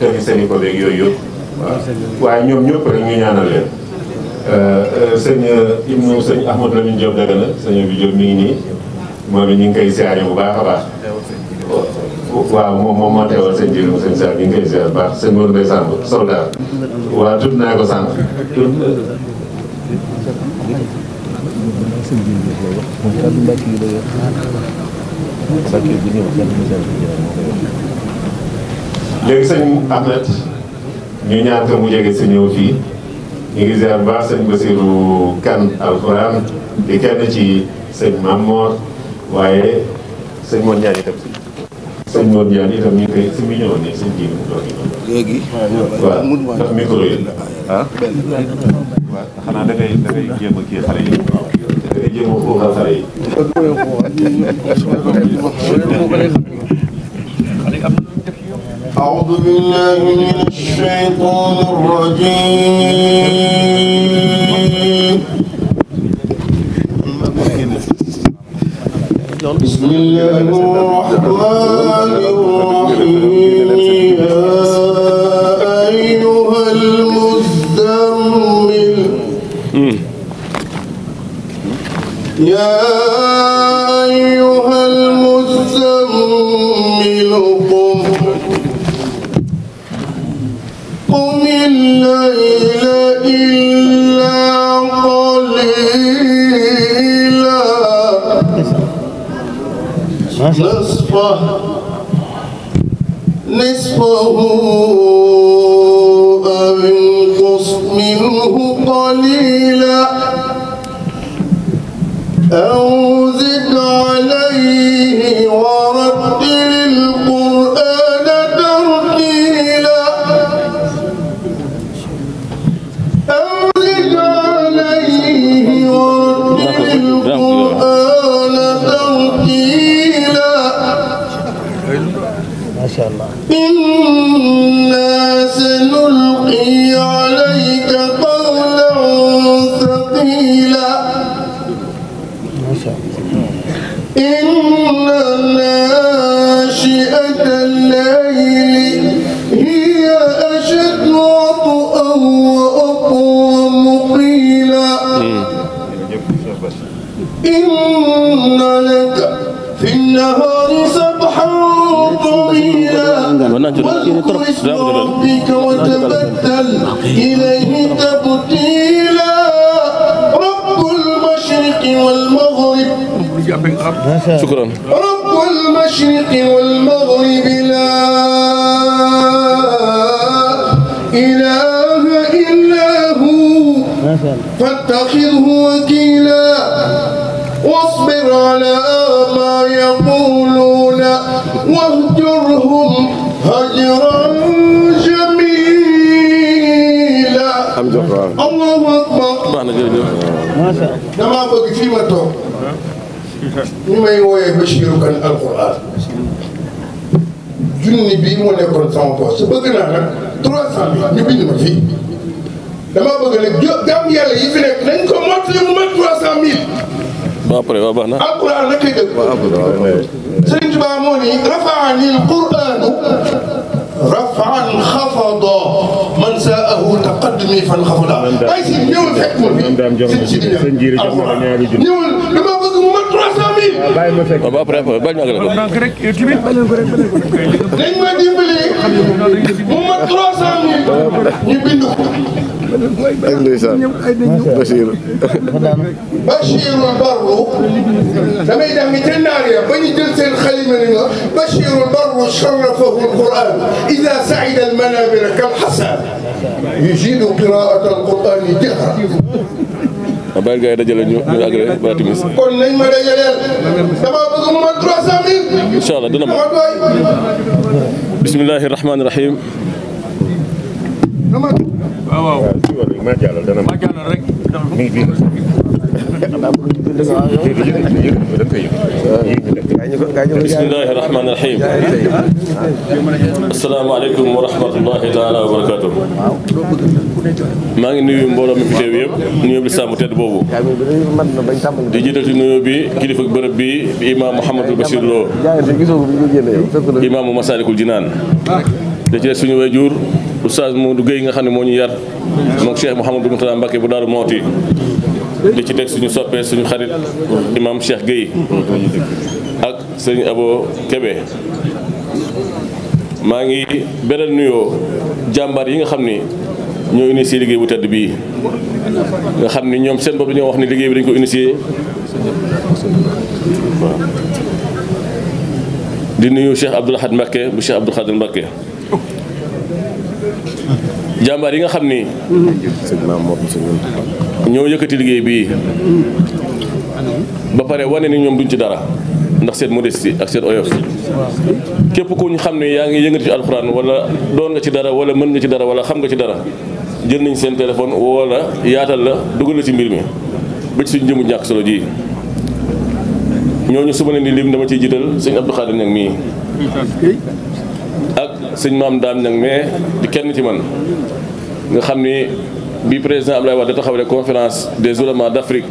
tenue Sénégal beeg yooyu yëpp waaw waaye ñoom ñëpp rek ñu ñaanal leen. sëñ Ibnu sëñ Ahmadou Lamine Diop Dagana sëñ bi Diop mi ngi nii moom it ñu ngi koy siyaare bu baax a baax. waaw moom moo teewal sëñ Diop sëñ Sarr ñu ngi koy siyaare bu baax sëñ Modou Mbaye Samb soldat waaw tudd naa ko sànq. léegi sëñ Ahmed ñu ñaan ko mu jege si ñëw fii. ñu ngi ziar bu baax sëñ Basirou Kane alxuraan di kenn ci sëñ Mamor waaye sëñ Modou Ndiaye itam sëñ Modou Ndiaye itam ñu ngi koy si mi ñëwoon nii sëñ ji mu toog léegi waaw ndax micro yi ah waaw xanaa da ngay jéem a kii xale yi da ngay jéem a xuuxal xale yi أعوذ بالله من الشيطان الرجيم بسم الله الرحمن الرحيم يا أيها المزمل يا أيها المزمل قم الليل إلا قليلا نصفه أو انقص منه قليلا أو زد عليه ورتل القرآن ترتيلا أو زد عليه ورتل القرآن ترتيلا ما شاء الله إنا سنلقي عليك قولا ثقيلا إن ناشئة الليل هي أشد وطئا وأقوم قيلا إن لك في النهار سبحا طويلا واذكر اسم ربك وتبتل إليه تبتيلا رب المشرق والمغرب شكرا رب المشرق والمغرب لا إله إلا هو فاتخذه وكيلا واصبر على ما يقولون واهجرهم هجرا جميلا الله أكبر damaa bëgg fii ma toog ñu may wooyee Bachirou Kane alquran junni bii moo nekkoon sama poste bëgg naa nag 300 000 ñu bind ma fii damaa bëgg nag gàmm yàlla yi fi nekk nañ ko mottali mu mat 300 000. ba après waaw baax na. alquran la koy dëgg. Sëriñ Tuubaa moo ni rafaani alquranu rafan xafada man saahu taqaddumi fan xafada. ay si ñëwul fekk ma fi sëñ si di alquran ñëwul dama bëgg mu mat 300 000. bàyyi ma fekk ba après bañ ma ko dañ ma dimbali mu mat 300 000 ñu bind ko. ak ndeysaan Bachirou. Bachirul Barru damay dem ca naar ya ba ñu jël seen xalima ni nga Bachirul Barru sharafahu alquran ida saida almanabira kalxasan yujidu qiraat alquran jahra. bàyyi gars yi dajale ñu agré ba timis. kon nañ ma dajaleel dama bëgg mu mat 300 000. incha allah dina ma. bismillahi rahmaani rahim. waaw ma jàllal dana ma jàllal rek mi ngi bismillahi rahmaani rahim. asalaamaaleykum wa rahmatullahi taala wa barakatuh. maa ngi nuyu mbooloo mi fi teew yëpp nuyoo bi sàmm tedd boobu di jiital ci nuyoo bi kilifa bërëb bi imaam Mouhamadou Bachir Lo imaamu Masalikul Jinaan da ci suñu waajur Oustaz Modou Gueye nga xam ne moo ñu yar moom Cheikh Mouhamadou Mourtada Mbacké bu Daaru Mooti di ci teg suñu soppee suñu xarit imam Cheikh Gueye ak sëñ Abo Kébé maa ngi beral nuyoo jàmbaar yi nga xam ni ñoo initié liggéey bu tedd bii nga xam ni ñoom seen bopp ñoo wax ni liggéey bi dañ ko initié di nuyu Cheikh Abdoul Ahad Mbacké bu Cheikh Abdoul Khadir Mbacké jàmbaar yi nga xam ni ñoo yëkkati liggéey bii ba pare wane ni ñoom duñ ci dara ndax seen modestie ak seen oyof képp ku ñu xam ne yaa ngi yëngati ci alxuraan wala doon nga ci dara wala mën nga ci dara wala xam nga ci dara jël nañ seen téléphone wala yaatal la dugal la ci mbir mi ba ci suñu jëmu ñàkk solo ji ñooñu su ma leen di lim dama ciy jiital sëñ Abdou Khadir Niang mii ak sëñ Maam Daam Niang mais di kenn ci man nga xam ni bi président Abdoulaye Wade taxawale conférence des oulémas d'Afrique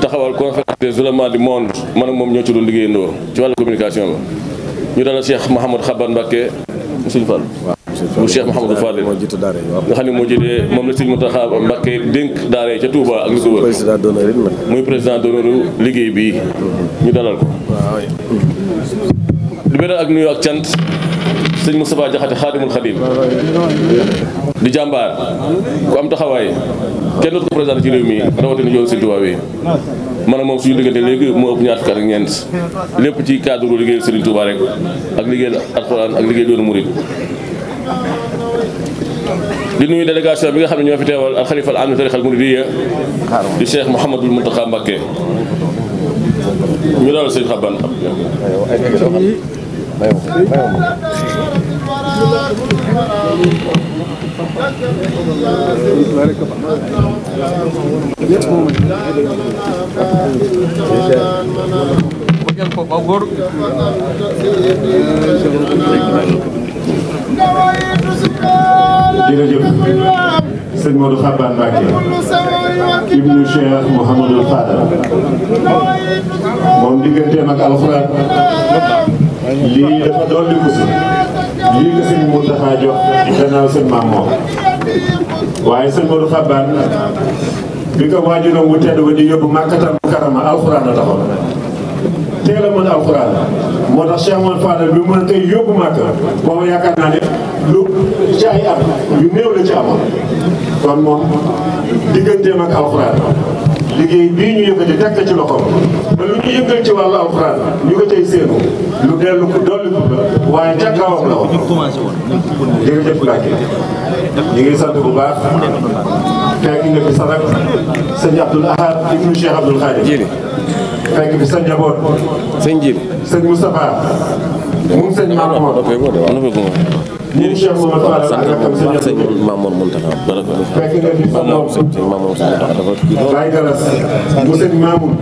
taxawal conférence des oulémas du monde man ak moom ñoo ci doon liggéeyandoo ci wàllu communication ba ñu dalal Cheikh Mouhamadou Xaban Mbacké suñu Fall bu Cheikh Mouhamadou Fadel nga xam ne moo jëlee moom la Serigne Mountakha Mbacké dénk daara ca Touba ak li ko wër muy président d'honneur liggéey bi ñu dalal ko di beral ak nuyu ak cant sëñ Moustapha Diakhaté Xaadimul Xadim di jàmbaar ku am taxawaay kenn dootu ko présenté ci réew mi rawatina yow sëñ Touba bi man ak moom suñu diggante léegi moo ëpp ñaar fukk ak ñeent lépp ci cadre liggéeyu Serigne Touba rek ak liggéey alxuraan ak liggéey yoonu murid di nuyu délégation bi nga xam ne ñoo fi teewal al xalifa al aam tariqa al muridiyya di Cheikh Mouhamadul Mountakha Mbacké ñu dalal sëñ Xaban jërëjëf sëñ Modou Xaban Mbacké ibnu Cheikh Mouhamadul Fadal moom digganteem ak alxuraan lii dafa dolli ko si lii la sëñ Mountakha jox gannaaw sëñ maam moom waaye sëñ Modou Xaban bi ko waajuram wu tedd ba di yóbbu Makkatal Mukarrama alxuraan la taxoon teel a mën alxuraan moo tax Cheikh Mouhamadou Fadal bi mën tey yóbbu Makka booba yaakaar naa ne lu ci ay at yu néew la ci amoon kon moom digganteem ak alxuraan liggéey bii ñu yëkkati teg ko ci loxoom ba lu ñu yëngal ci wàllu alxuraan ñu ko cay séenu lu dellu ko dolli ko la waaye ca kawam la woon jërëjëf Mbacké ñu ngi sant bu baax fekk nga fi sarak sëñ Abdoul Ahad ibnu Cheikh Abdoul Khadir fekk fi sa njaboot. sëñ Jibi. sëñ Moustapha. moom sëñ Mamour. ñun Cheikh Mamadou Fall ak rakam sëñ Mamour Mountakha. fekk nga fi sa doom. Baye Galas mu sëñ Mamour.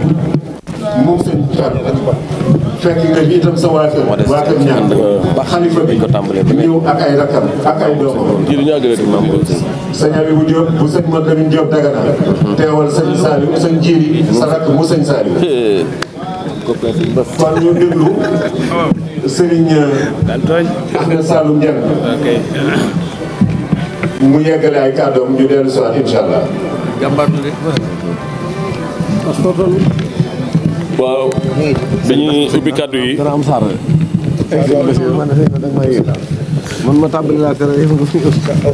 moom sëñ Fall. fekk nga fi itam sa waa kër ñaan xalifa bi ñëw ak ay rakam ak ay doomam. sëñ Abibou Diop bu sëñ Modou Lamine Diop Dagana. teewal sëñ Saliou sëñ Jiiri sa rakk mu sëñ Saliou. kon ñu déglu Serigne Ahmed Saloum Dieng mu yeggale ay kàddoom ñu dellu si waat incha allah. waaw dañuy ubbi kàddu yi. man ma tàmbali laa kër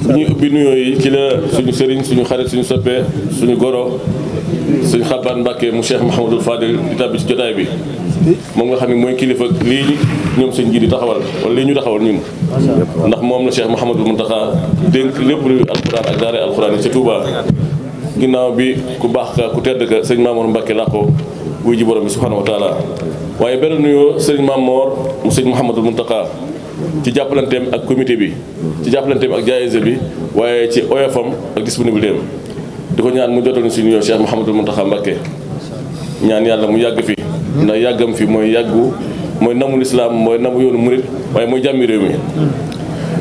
dañuy ubbi nuyoo yi ci la suñu sëriñ suñu xarit suñu soppee suñu goro suñu xabaat Mbàkke mu Cheikh Mouhamadul Fadil di tàbbi ci jotaay bi moom nga xam ne mooy kilifa lii ñoom sëñ ji di taxawal wala lii ñu taxawal ñun ndax moom la Cheikh Mouhamadul Mountakha dénk lépp luy alxuraan ak daara alxuraan yi ci Touba ginnaaw bi ku baax ka ku tedd ka sëñ Mamour Mbàkke làqoo wuy ji borom bi subhanahu wa taala waaye benn nuyoo sëñ Mamour mu sëñ Mouhamadul Mountakha ci jàppalanteem ak comité bi ci jàppalanteem ak jaayise bi waaye ci oyofam ak disponibilité am di ko ñaan mu jotal ñu si nuyoo Cheikh Mouhamadul Mountakha Mbacké ñaan yàlla mu yàgg fi ndax yàggam fi mooy yàggu mooy namul islam mooy namu yoonu murit waaye mooy jàmmi réew mi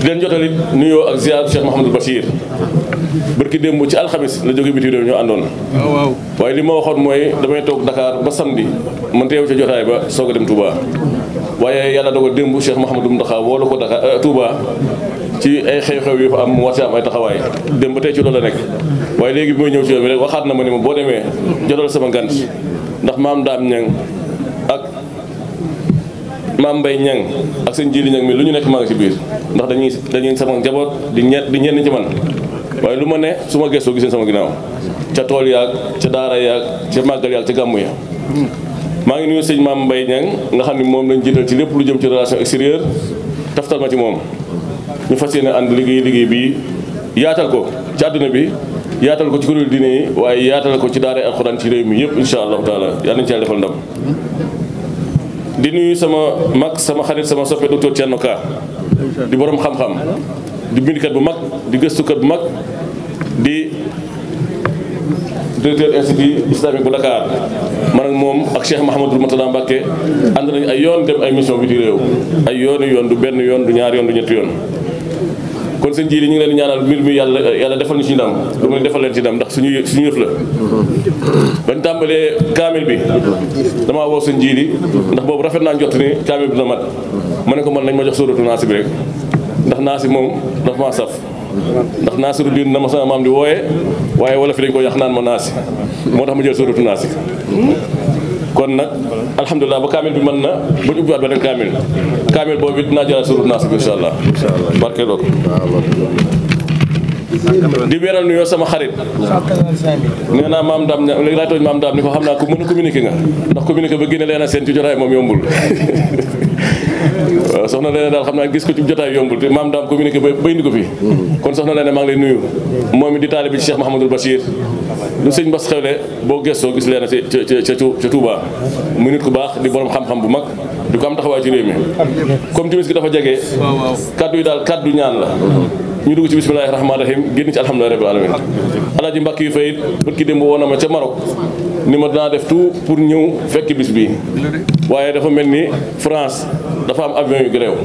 di leen jotal it nuyoo ak ziar Cheikh Mouhamadul Bachir barki démb ci alxamis la jóge biti réew ñoo àndoon waaye li ma waxoon mooy damay toog Dakar ba samedi man teew ca jotaay ba soog a dem Touba waaye yàlla dogal démb Cheikh Mouhamadou Mountakha woolu ko Dakar Touba ci ay xew-xew yu fa am mu war ci am ay taxawaay démb ba tey ci loolu la nekk waaye léegi bi may ñëw ci yow bi rek waxaat na ma ni ma boo demee jotal sama ngant ndax maam Daam Ñang ak maam Mbay Ñang ak seen Jili Ñang mi lu ñu nekk maa ngi ci biir ndax dañuy sama njaboot di ñenn ci man waaye lu ma ne su ma gëstoo gisee sama ginnaaw ca tool yaag ca daara yaag ca màggal yaag ca gàmmu ya maa ngi nuyu sëñ maam Mbay Ñang nga xam ne moom lañ jiital ci lépp lu jëm ci relation extérieure taftal ma ci moom ñu fas yéene ànd liggéey bi yaatal ko ci àdduna bi yaatal ko ci kuréel diine yi waaye yaatal ko ci daara alxuraan ci réew mi yëpp insha allahu taala yàlla nañu ci yàlla defal ndam di nuyu sama mag sama xarit sama soppe docteur Thierno Ka di borom xam-xam di bindkat bu mag di gëstukat bu mag di directeur institut islamique bu Dakar man ak moom ak Cheikh Mouhamadul Mourtada Mbacké ànd nañu ay yoon dem ay mission bi di réew ay yoon du benn yoon du ñaar yoon du ñetti yoon kon seen ji li ñu ngi leen di ñaanal mbir mi yàlla defal ñu ci ndam lu ma defal leen ci ndam ndax suñu yëf la bañ tàmbalee kaamil bi damaa woo seen ji li ndax boobu rafet naa njott ni kaamil bi dina mat ma ne ko man nañ ma jox sóoratu naasi bi rek ndax naasi moom dafa maa saf ndax naasiru diin na ma sama maam di wooyee waaye wala fi dañ ko yàq naan ma naasi moo tax ma jël sóoratu naasi kon nag alhamdulilah ba kaamil bi mën na ba ñu ubbiwaat beneen kaamil boobu it dinaa jëlaat sóoratu naasi bi incha allah barke loo ko di beral nuyoo sama xarit nee naa maam daam léegi laay tooñ maam daam ni ko xam naa ku mën a communiqué nga ndax communiqué ba génne leen a seen ci jotaay moom yombul waaw soxna Leena daal xam naa gis ko ci jotaay yombul te maam daam communiqué ba indi ko fi kon soxna Leena maa ngi lay nuyu moom it di taalibe ci Cheikh Mouhamadul Bachir lu sëñ Bass xewle boo gëstoo gis Leena ca Touba mu nit ku baax di borom xam-xam bu mag di ko am taxawaay ci réew mi comme timis gi dafa jege kaddu yi daal kaddu ñaan la ñu dugg ci bismillahi rahmaani rahim génn ci alhamdulillahi rabbil alamin alaaji mbàkk yu fayit bët ki démb woon na ma ca Maroc ni ma dinaa def tout pour ñëw fekk bis bi waaye dafa mel ni France dafa am avion yu grève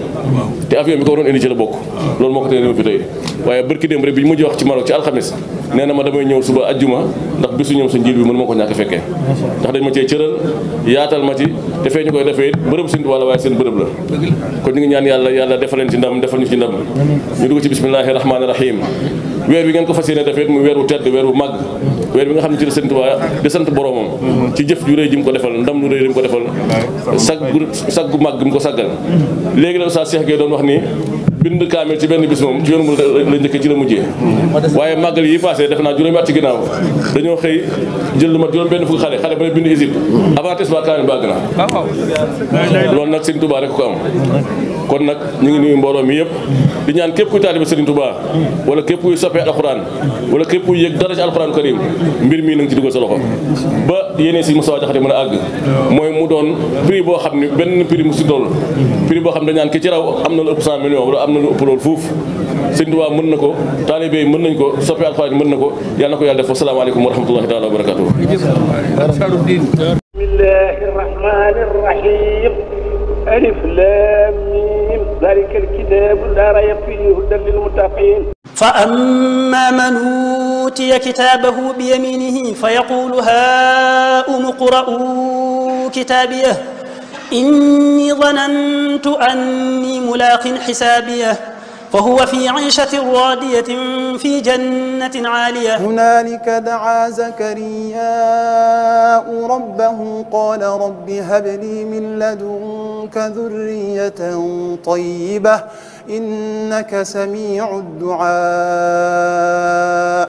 te avion bi ko waroon indi ci la bokk loolu moo ko tee ñëw fi tey waaye bët ki démb rek bi ñu mujj wax ci Maroc ci alxamis nee na ma damay ñëw suba ajjuma ndax bisu ñoom sa njiit bi mënu ma ko ñàkk fekkee ndax dañ ma cee cëral yaatal ma ci te fee ñu koy defee it bërëb seen wala waaye seen bërëb la kon ñu ngi ñaan yàlla defal leen ci ndam defal ñu ci ndam ñu dugg ci bismillahi rahmaani rahim weer bi ngeen ko fas yéene defee muy weer wu tedd weer wu màgg weer bi nga xam ne ci la Sëriñ Tuubaa di sant boromam ci jëf ju rëy ji mu ko defal ndam lu rëy ji mu ko defal sag gu màgg mu ko saggal léegi la Oustaz Cheikh Gueye doon wax ni bind kaamil ci benn bis moom ci yoon mu la njëkkee ci la mujjee waaye màggal yi passé def naa juróomi at ci ginnaaw dañoo xëy jël lu mat juróom benn fukki xale ba ne bind Égypte avant tesba kaamil bàgg na loolu nag Sëriñ Tuubaa rek ko am kon nag ñu ngi nuyu mbooloo mi yëpp di ñaan képp kuy taalibe Serigne Touba wala képp kuy soppee alxuraan wala képp kuy yëg dara ci alxuraan karim mbir mii na nga ci dugal sa loxo ba yéene si Moustapha Diakhaté mën a àgg mooy mu doon prix boo xam ne benn prix mu si dool prix boo xam ne dañ naan ki ci raw am na lu ëpp 100 millions wala am na lu ëpp loolu fuuf Serigne Touba mën na ko taalibe yi mën nañ ko soppee alxuraan mën na ko yàlla na ko yàlla def asalaamaaleykum wa rahmatullahi taala wa barakatuh. bismillahi rahmani rahim alif lam mim dalika alkitabu la rayba fihi hudan lilmuttaqin فأما من أوتي كتابه بيمينه فيقول هاؤم اقرءوا كتابيه إني ظننت أني ملاق حسابيه فهو في عيشة راضية في جنة عالية. هنالك دعا زكرياء ربه قال رب هب لي من لدنك ذرية طيبة إنك سميع الدعاء.